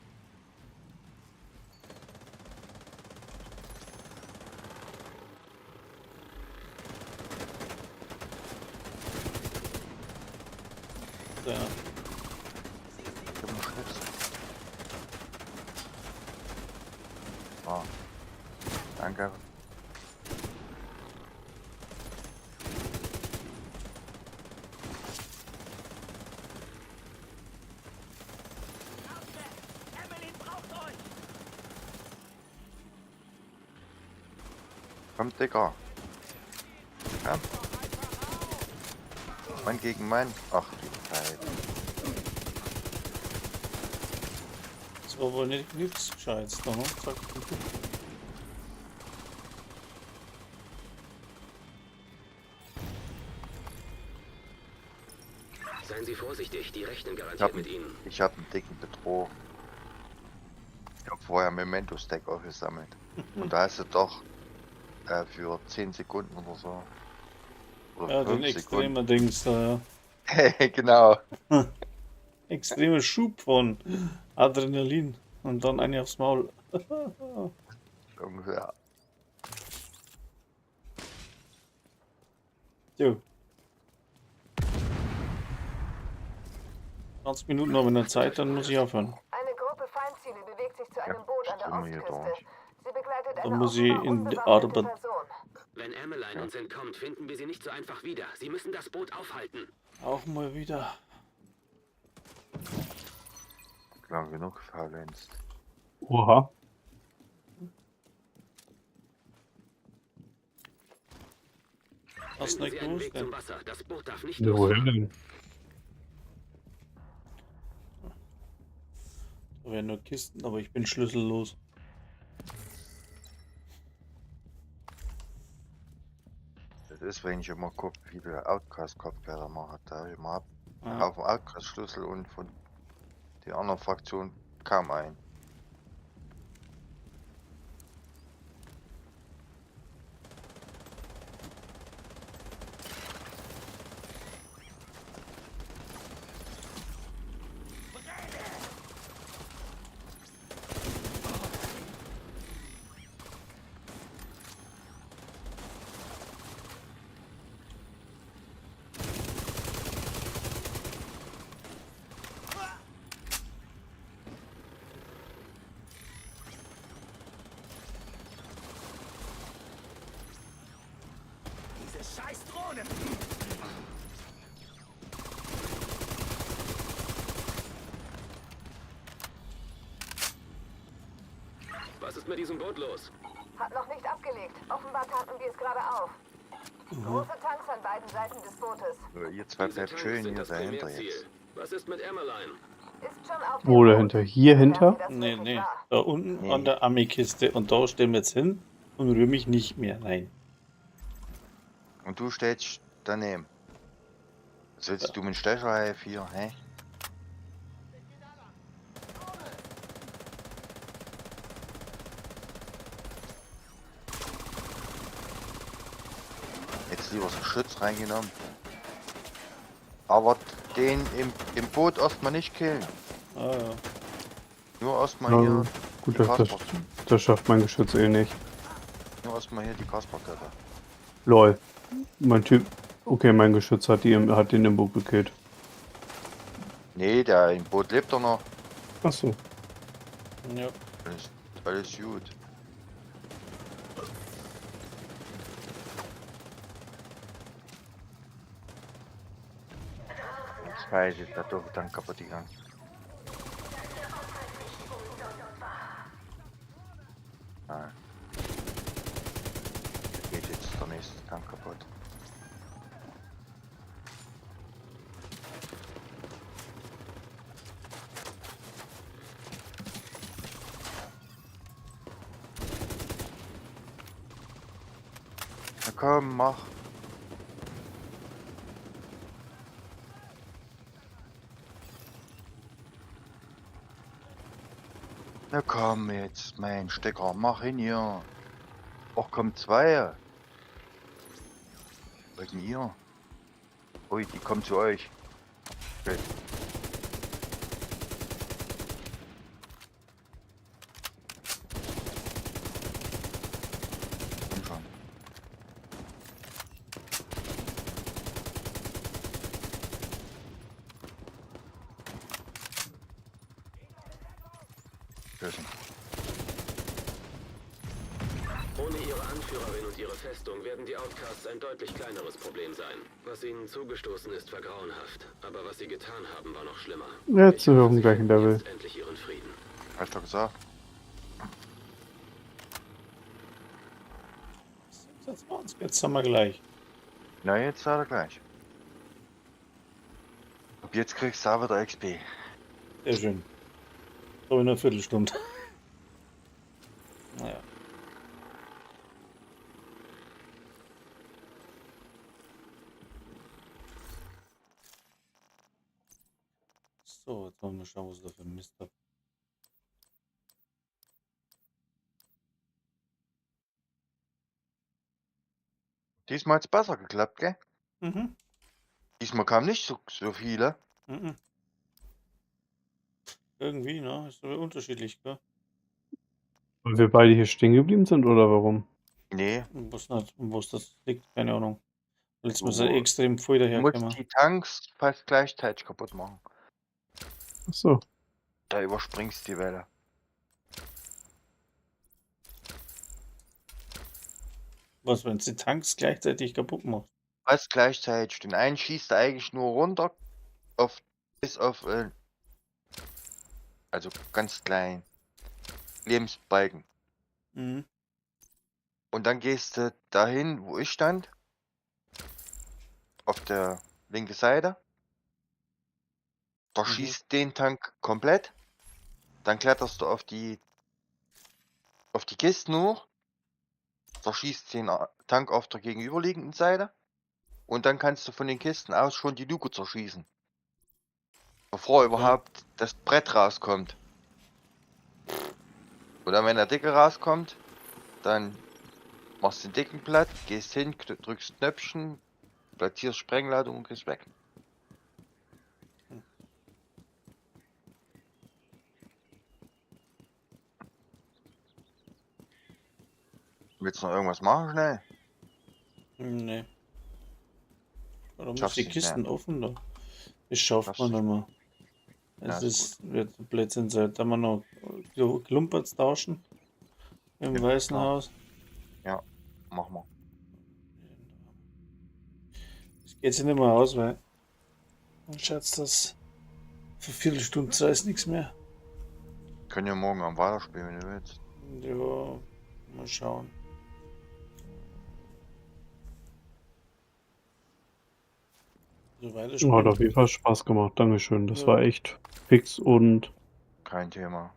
Ja. Ich hab einen Schnips. Ah. Danke. Komm, Digga. Komm. Mann gegen Mann. Ach, die Zeit. Das war wohl nicht nichts Gescheites da, ne? Zack. Seien Sie vorsichtig, die rechnen Ich garantiert hab, mit Ihnen. ich hab einen dicken Bedroh. Ich hab vorher Memento-Stack aufgesammelt. Und da hast du doch Für 10 Sekunden oder so. Oder Ja, den 5 Sekunden. extremen Dings da, Genau. ja. Extremer Schub von Adrenalin und dann eine aufs Maul. Ungefähr. Jo. 20 Minuten habe ich noch Zeit, dann muss ich aufhören. Eine Gruppe Feindziele bewegt sich zu einem Boot an der stimmen hier Ostküste. durch. Sie begleitet Dann eine muss ich offenbar in die unbewaffnete Arbeit. Person. Wenn Emmeline uns entkommt, finden wir sie nicht so einfach wieder. Sie müssen das Boot aufhalten. Auch mal wieder. Lang genug gefaulenzt. Oha. Hast Finden nicht Sie einen gewusst, Weg ne? zum Wasser. Das Boot darf nicht Ja, woher losfahren. denn? Da wären nur Kisten, aber ich bin schlüssellos. Das ist, wenn ich immer gucke, wie viele Outcast-Kopfgelder man hat. Da habe ich mal Ah. auf dem Outcast-Schlüssel und von der anderen Fraktion kaum ein. Diese scheiß Drohne! Was ist mit diesem Boot los? Hat noch nicht abgelegt. Offenbar tanken die es gerade auf. Große Tanks an beiden Seiten des Bootes. So, ihr zwei Diese bleibt Tanks schön sind hier das dahinter Primärziel. jetzt. Was ist mit Emmeline? Ist schon auf dem Wo Boot. dahinter? Hier hinter? Sofern sie das Nee, wirklich nee. war. Da unten Nee. an der Ami-Kiste. Und da stehen wir jetzt hin und rühre mich nicht mehr rein. Und du stellst daneben. Was willst du mit dem Stecherhelf hier, hä? Jetzt lieber so Schütz reingenommen. Aber den im Boot erstmal nicht killen. Ah, ja. Nur erstmal Ja, hier gut, die das, das, Kasper. das schafft mein Geschütz eh nicht. Nur erstmal hier die Kasperköpfe. Lol. Mein Typ. Okay, mein Geschütz hat, hat den im Boot gekillt. Nee, der im Boot lebt doch noch. Achso. Ja. Alles, alles gut. Scheiße, ist der doofe Tank kaputt gegangen. Ah. Da geht jetzt der nächste Tank kaputt. Na komm, mach. Na komm jetzt, mein Stecker, mach hin hier. Och komm, zwei. Was denn ihr? Ui, die kommen zu euch. Gut. Komm schon. Sehr schön. Ohne ihre Anführerin und ihre Festung werden die Outcasts ein deutlich kleineres Problem sein. Was ihnen zugestoßen ist, war grauenhaft. Aber was sie getan haben, war noch schlimmer. Jetzt sind wir auf Ich dem gleichen hoffe, sie Level. finden jetzt endlich ihren Frieden. Hast du doch gesagt? 26, jetzt sind wir gleich. Na, jetzt war er gleich. Ab jetzt kriegst du auch wieder XP. Sehr schön. So in einer Viertelstunde. Naja. So, jetzt wollen wir schauen, was ich da für Mist hab. Diesmal hat's besser geklappt, gell? Mhm. Diesmal kamen nicht so viele. Mhm. Irgendwie, ne? Ist aber unterschiedlich, gell? Weil wir beide hier stehen geblieben sind oder warum? Nee. Was nicht, was das liegt, keine Ahnung. Letztes Mal Du ist er extrem voll musst dahergekommen. die Tanks fast gleichzeitig kaputt machen. Ach so. Da überspringst die Welle. Was, wenn sie Tanks gleichzeitig kaputt macht? Fast gleichzeitig. Den einen schießt er eigentlich nur runter auf bis auf also ganz klein Lebensbalken. Mhm. Und dann gehst du dahin, wo ich stand, auf der linke Seite. Da schießt den Tank komplett. Dann kletterst du auf die Kisten hoch. Zerschießt den Tank auf der gegenüberliegenden Seite. Und dann kannst du von den Kisten aus schon die Luke zerschießen. Bevor überhaupt das Brett rauskommt. Oder wenn der Dicke rauskommt, dann machst du den dicken platt, gehst hin, drückst Knöpfchen, platzierst Sprengladung und gehst weg. Willst du noch irgendwas machen schnell? Nee. Warum ist Schaffst die nicht mehr. Kisten offen da? Das schafft Schaffst man nicht. nicht mehr. Ja, Es ist ist, wird Blödsinn sein. Da haben wir noch Klumperts tauschen. Im Ja, Weißen klar. Haus. Ja, mach mal. Das geht sich nicht mehr aus, weil. Und Schatz, das für Viertelstunde zwei ist nichts mehr. Können ja morgen am weiterspielen, wenn du willst. Ja, mal schauen. So weiterspielen. Hat auf jeden Fall Spaß gemacht. Dankeschön. Das Ja. war echt fix und Kein Thema.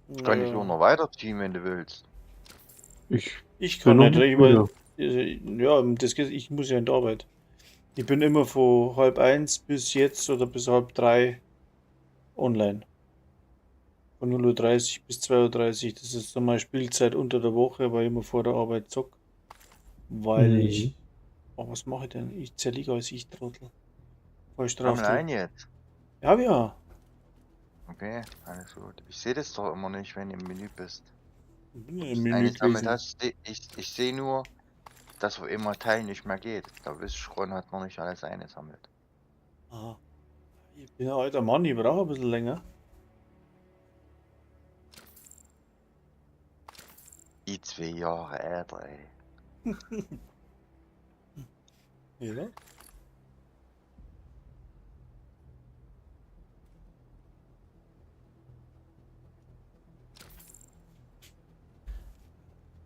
Ich kann dich Ja. auch noch weiterziehen, wenn du willst. ich Ich bin kann noch nicht, nicht ich weil, müde. ja, das geht, ich muss ja in die Arbeit. Ich bin immer von 12:30 bis jetzt oder bis 2:30 online. Von 0:30 Uhr bis 2:30 Uhr. Das ist so meine Spielzeit unter der Woche, weil ich immer vor der Arbeit zock. Weil Mhm. ich. Oh, was mache ich denn? Ich zerliege alles, ich Trottel. Falsch drauf. Sammel ein jetzt. Ja, ja. Okay, alles gut. Ich sehe das doch immer nicht, wenn du im Menü bist. Ich bin ja im Menü Eingesammelt gewesen. hast, ich sehe nur, dass auf immer Teil nicht mehr geht. Da wisst Ron hat noch nicht alles eingesammelt. Aha. Ich bin ein alter Mann, ich brauche ein bisschen länger. Die 2 Jahre älter, ey. Ja.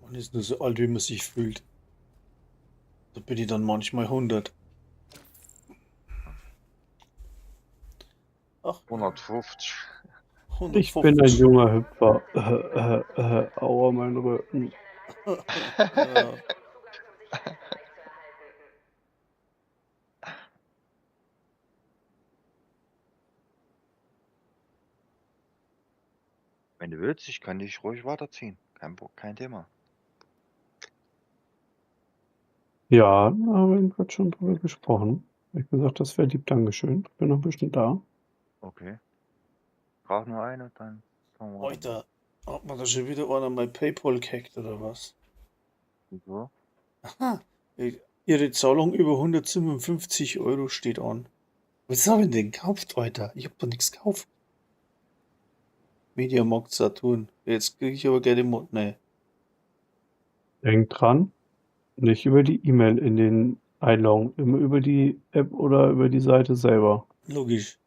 Man ist nur so alt, wie man sich fühlt. Da bin ich dann manchmal 100. Ach, 150. Ich bin ein 150. junger Hüpfer. Aua, mein Rücken. Ja. Wenn du willst, ich kann dich ruhig weiterziehen. Kein Thema. Ja, da haben wir gerade schon drüber gesprochen. Ich hab gesagt, das wäre lieb, Dankeschön. Bin noch ein bisschen da. Okay. Brauch nur eine, dann fangen wir an. Alter, hat man da schon wieder einer mal PayPal gehackt oder was? Wieso? Aha. Ihre Zahlung über 157 Euro steht an. Was hab ich denn gekauft, Alter? Ich hab doch nichts gekauft. Mediamarkt Saturn. Jetzt krieg ich aber gleich den Mod. Nee. Denk dran, nicht über die E-Mail in den einloggen, immer über die App oder über die Seite selber. Logisch.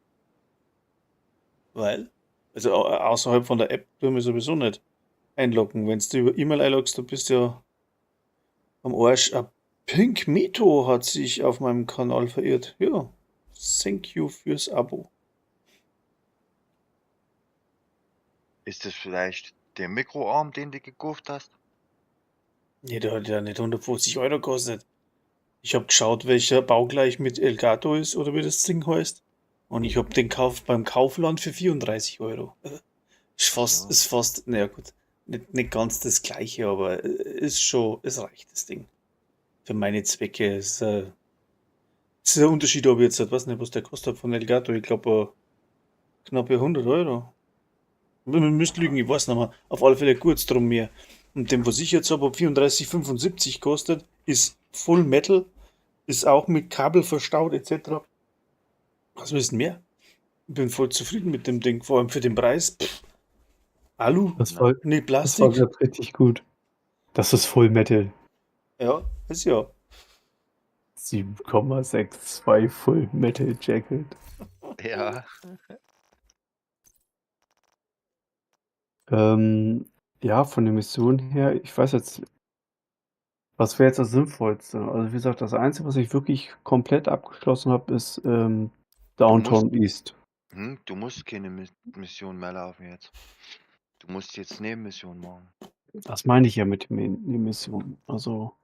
Weil? Also außerhalb von der App tun wir sowieso nicht einloggen. Wenn du über E-Mail einloggst, du bist ja am Arsch. Ah, Pink Mito hat sich auf meinem Kanal verirrt. Ja, thank you fürs Abo. Ist das vielleicht der Mikroarm, den du gekauft hast? Nee, der hat ja nicht 150 Euro gekostet. Ich hab geschaut, welcher baugleich mit Elgato ist oder wie das Ding heißt. Und ich hab den gekauft beim Kaufland für 34 Euro. Ist fast, Ja. ist fast, naja gut, nicht ganz das gleiche, aber ist schon, es reicht das Ding. Für meine Zwecke ist der Unterschied, ob ich jetzt, weiß nicht, was der kostet von Elgato, ich glaube knappe 100 Euro. Wir müssen lügen, ich weiß nicht mehr. Auf alle Fälle kurz drum mehr. Und dem, was ich jetzt habe, 34,75 kostet, ist Full Metal, ist auch mit Kabel verstaut etc. Was wissen mehr? Ich bin voll zufrieden mit dem Ding, vor allem für den Preis. Pff. Alu? Das Nee, war Plastik. grad richtig gut. Das ist Full Metal. Ja, ist ja. 7,62 Full Metal Jacket. Ja. Ja, von der Mission her, ich weiß jetzt, was wäre jetzt das Sinnvollste? Also, wie gesagt, das Einzige, was ich wirklich komplett abgeschlossen habe, ist Du musst, Downtown East. du musst keine Mission mehr laufen jetzt. Du musst jetzt Nebenmission machen. Das meine ich ja mit den Missionen. Also,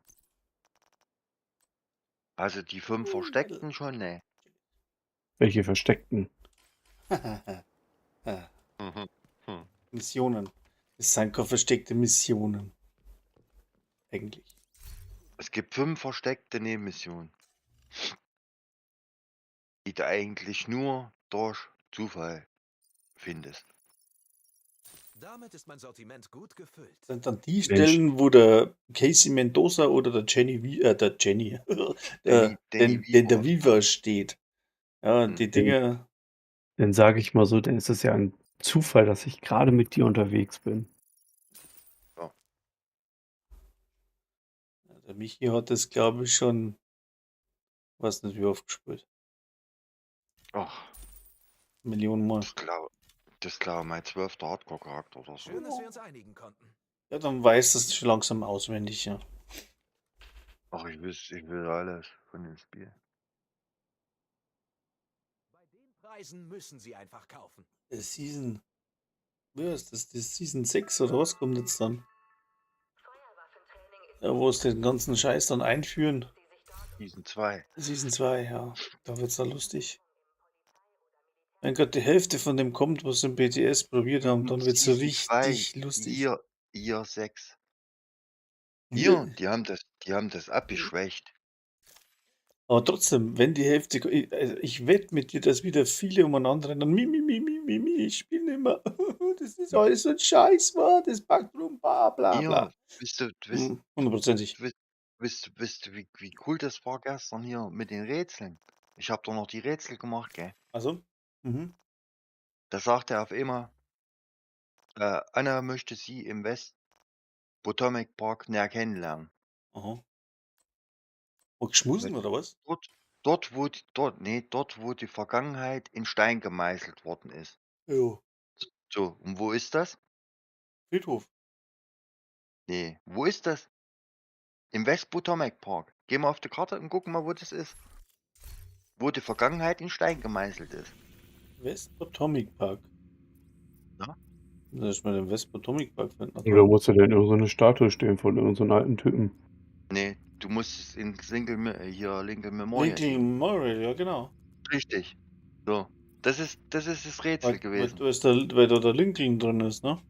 Also die fünf Versteckten schon, ne? welche versteckten? Ja, Mhm. Missionen. Das sind keine versteckte Missionen. Eigentlich. Es gibt fünf versteckte Nebenmissionen, die du eigentlich nur durch Zufall findest. Damit ist mein Sortiment gut gefüllt. Sind dann die Mensch, Stellen, wo der Casey Mendoza oder der Jenny, der Jenny, der, Danny den, den der Weaver. Weaver steht. Ja, Hm. die dann, Dinger, dann sage ich mal so, dann ist es ja ein Zufall, dass ich gerade mit dir unterwegs bin. Ja. der Michi hat das, glaube ich, schon, weiß nicht, wie oft gespielt. Ach, Millionen Mal. das glaube das glaub mein 12. Hardcore-Charakter oder so. Schön, dass wir uns einigen konnten. Ja, dann weiß das schon langsam auswendig, ja. Ach, ich will alles von dem Spiel. Bei den Preisen müssen Sie einfach kaufen. Der Season, wie heißt das? Die Season 6 oder was kommt jetzt dann? Ja, wo es den ganzen Scheiß dann einführen. Season 2. Season 2, ja. Da wird's dann lustig. Wenn gerade die Hälfte von dem kommt, was sie im BTS probiert haben, dann wird's so Season 2, richtig lustig. Ihr 6. Wir- Hier, die haben das abgeschwächt. Aber trotzdem, wenn die Hälfte, also ich wette mit dir, dass wieder viele umeinander rennen, mi, mi, mi, mi, mi, mi, ich spiele nicht mehr. Das ist alles so ein Scheiß, war, das packt rum, bla, bla, Hier, bla. wisst du, wisst, Hundertprozentig. wisst, wisst du, wie cool das war gestern hier mit den Rätseln? Ich habe doch noch die Rätsel gemacht, gell? Also, Da sagt er auf einmal, Anna möchte sie im West Potomac Park näher kennenlernen. Aha. Und geschmusen oder was? Dort, dort, wo die, dort, nee, dort, wo die Vergangenheit in Stein gemeißelt worden ist. Jo. So, und wo ist das? Friedhof. Nee, wo ist das? Im West Potomac Park. Geh mal auf die Karte und guck mal, wo das ist. Wo die Vergangenheit in Stein gemeißelt ist. West Potomac Park. Ja? Das ist mal den West Potomac Park finden. Oder musst du denn irgend so eine Statue stehen von irgendeinem so einem alten Typen? Nee, du musst es in Single, hier Lincoln Memorial. Lincoln Memorial, ja genau. Richtig. So. Das ist das Rätsel Weil, gewesen. weil da der Lincoln drin ist, ne?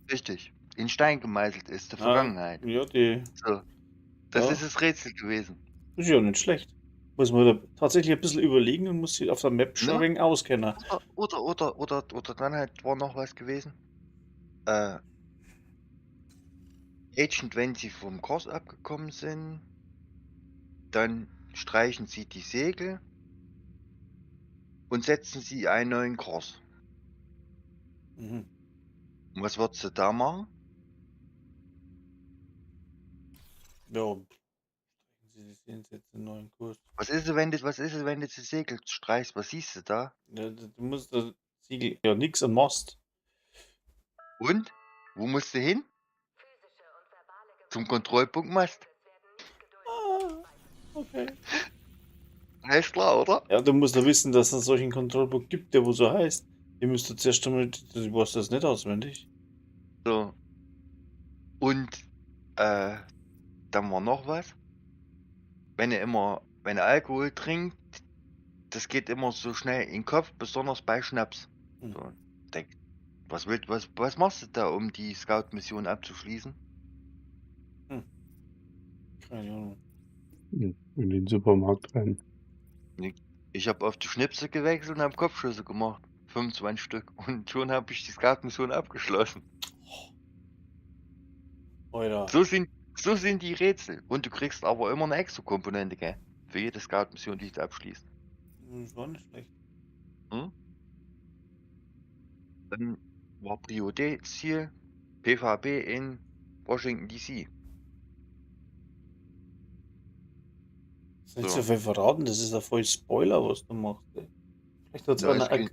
Richtig. In Stein gemeißelt ist, die Ja, Vergangenheit. Ja, die. So. Das Ja. ist das Rätsel gewesen. Ist ja nicht schlecht. Muss man da tatsächlich ein bisschen überlegen und muss sich auf der Map schon Ne? ein wenig auskennen. Oder dann halt war noch was gewesen. Agent, wenn sie vom Kurs abgekommen sind, dann streichen sie die Segel und setzen sie einen neuen Kurs. Mhm. Und was würdest du da machen? Ja. Sie sehen jetzt einen neuen Kurs. Was ist es, wenn du die Segel streichst? Was siehst du da? Ja, du musst das Siegel. Ja, nix am Mast. Und? Wo musst du hin? Zum Kontrollpunkt Mast. Ah, okay. Alles klar, oder? Ja, du musst ja wissen, dass es einen solchen Kontrollpunkt gibt, der wo so heißt. Ihr müsst ja zuerst einmal, du weißt das nicht auswendig. So. Und dann war noch was. Wenn er Alkohol trinkt, das geht immer so schnell in den Kopf, besonders bei Schnaps. Hm. So, denk, was machst du da, um die Scout-Mission abzuschließen? Keine Ahnung. In den Supermarkt rein. Ich habe auf die Schnipsel gewechselt und habe Kopfschüsse gemacht. 25 Stück. Und schon habe ich die Scout-Mission abgeschlossen. Alter. So sind die Rätsel. Und du kriegst aber immer eine extra Komponente, gell? Für jede Scout-Mission, die du abschließt. Das war nicht schlecht. Hm? Dann war Prio D Ziel PvP in Washington DC. Das ist nicht So. so viel verraten, das ist ja voll Spoiler, was du machst. Ey. Vielleicht hat es Ja, einer es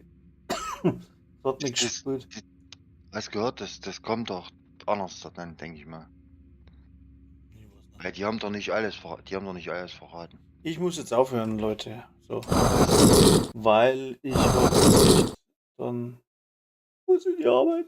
hat nicht Das- gespielt. Hast gehört, das kommt doch anders dann, denke ich mal. Weil die haben doch nicht alles die haben doch nicht alles verraten. Ich muss jetzt aufhören, Leute. So. Weil ich hab echt dann muss in die Arbeit.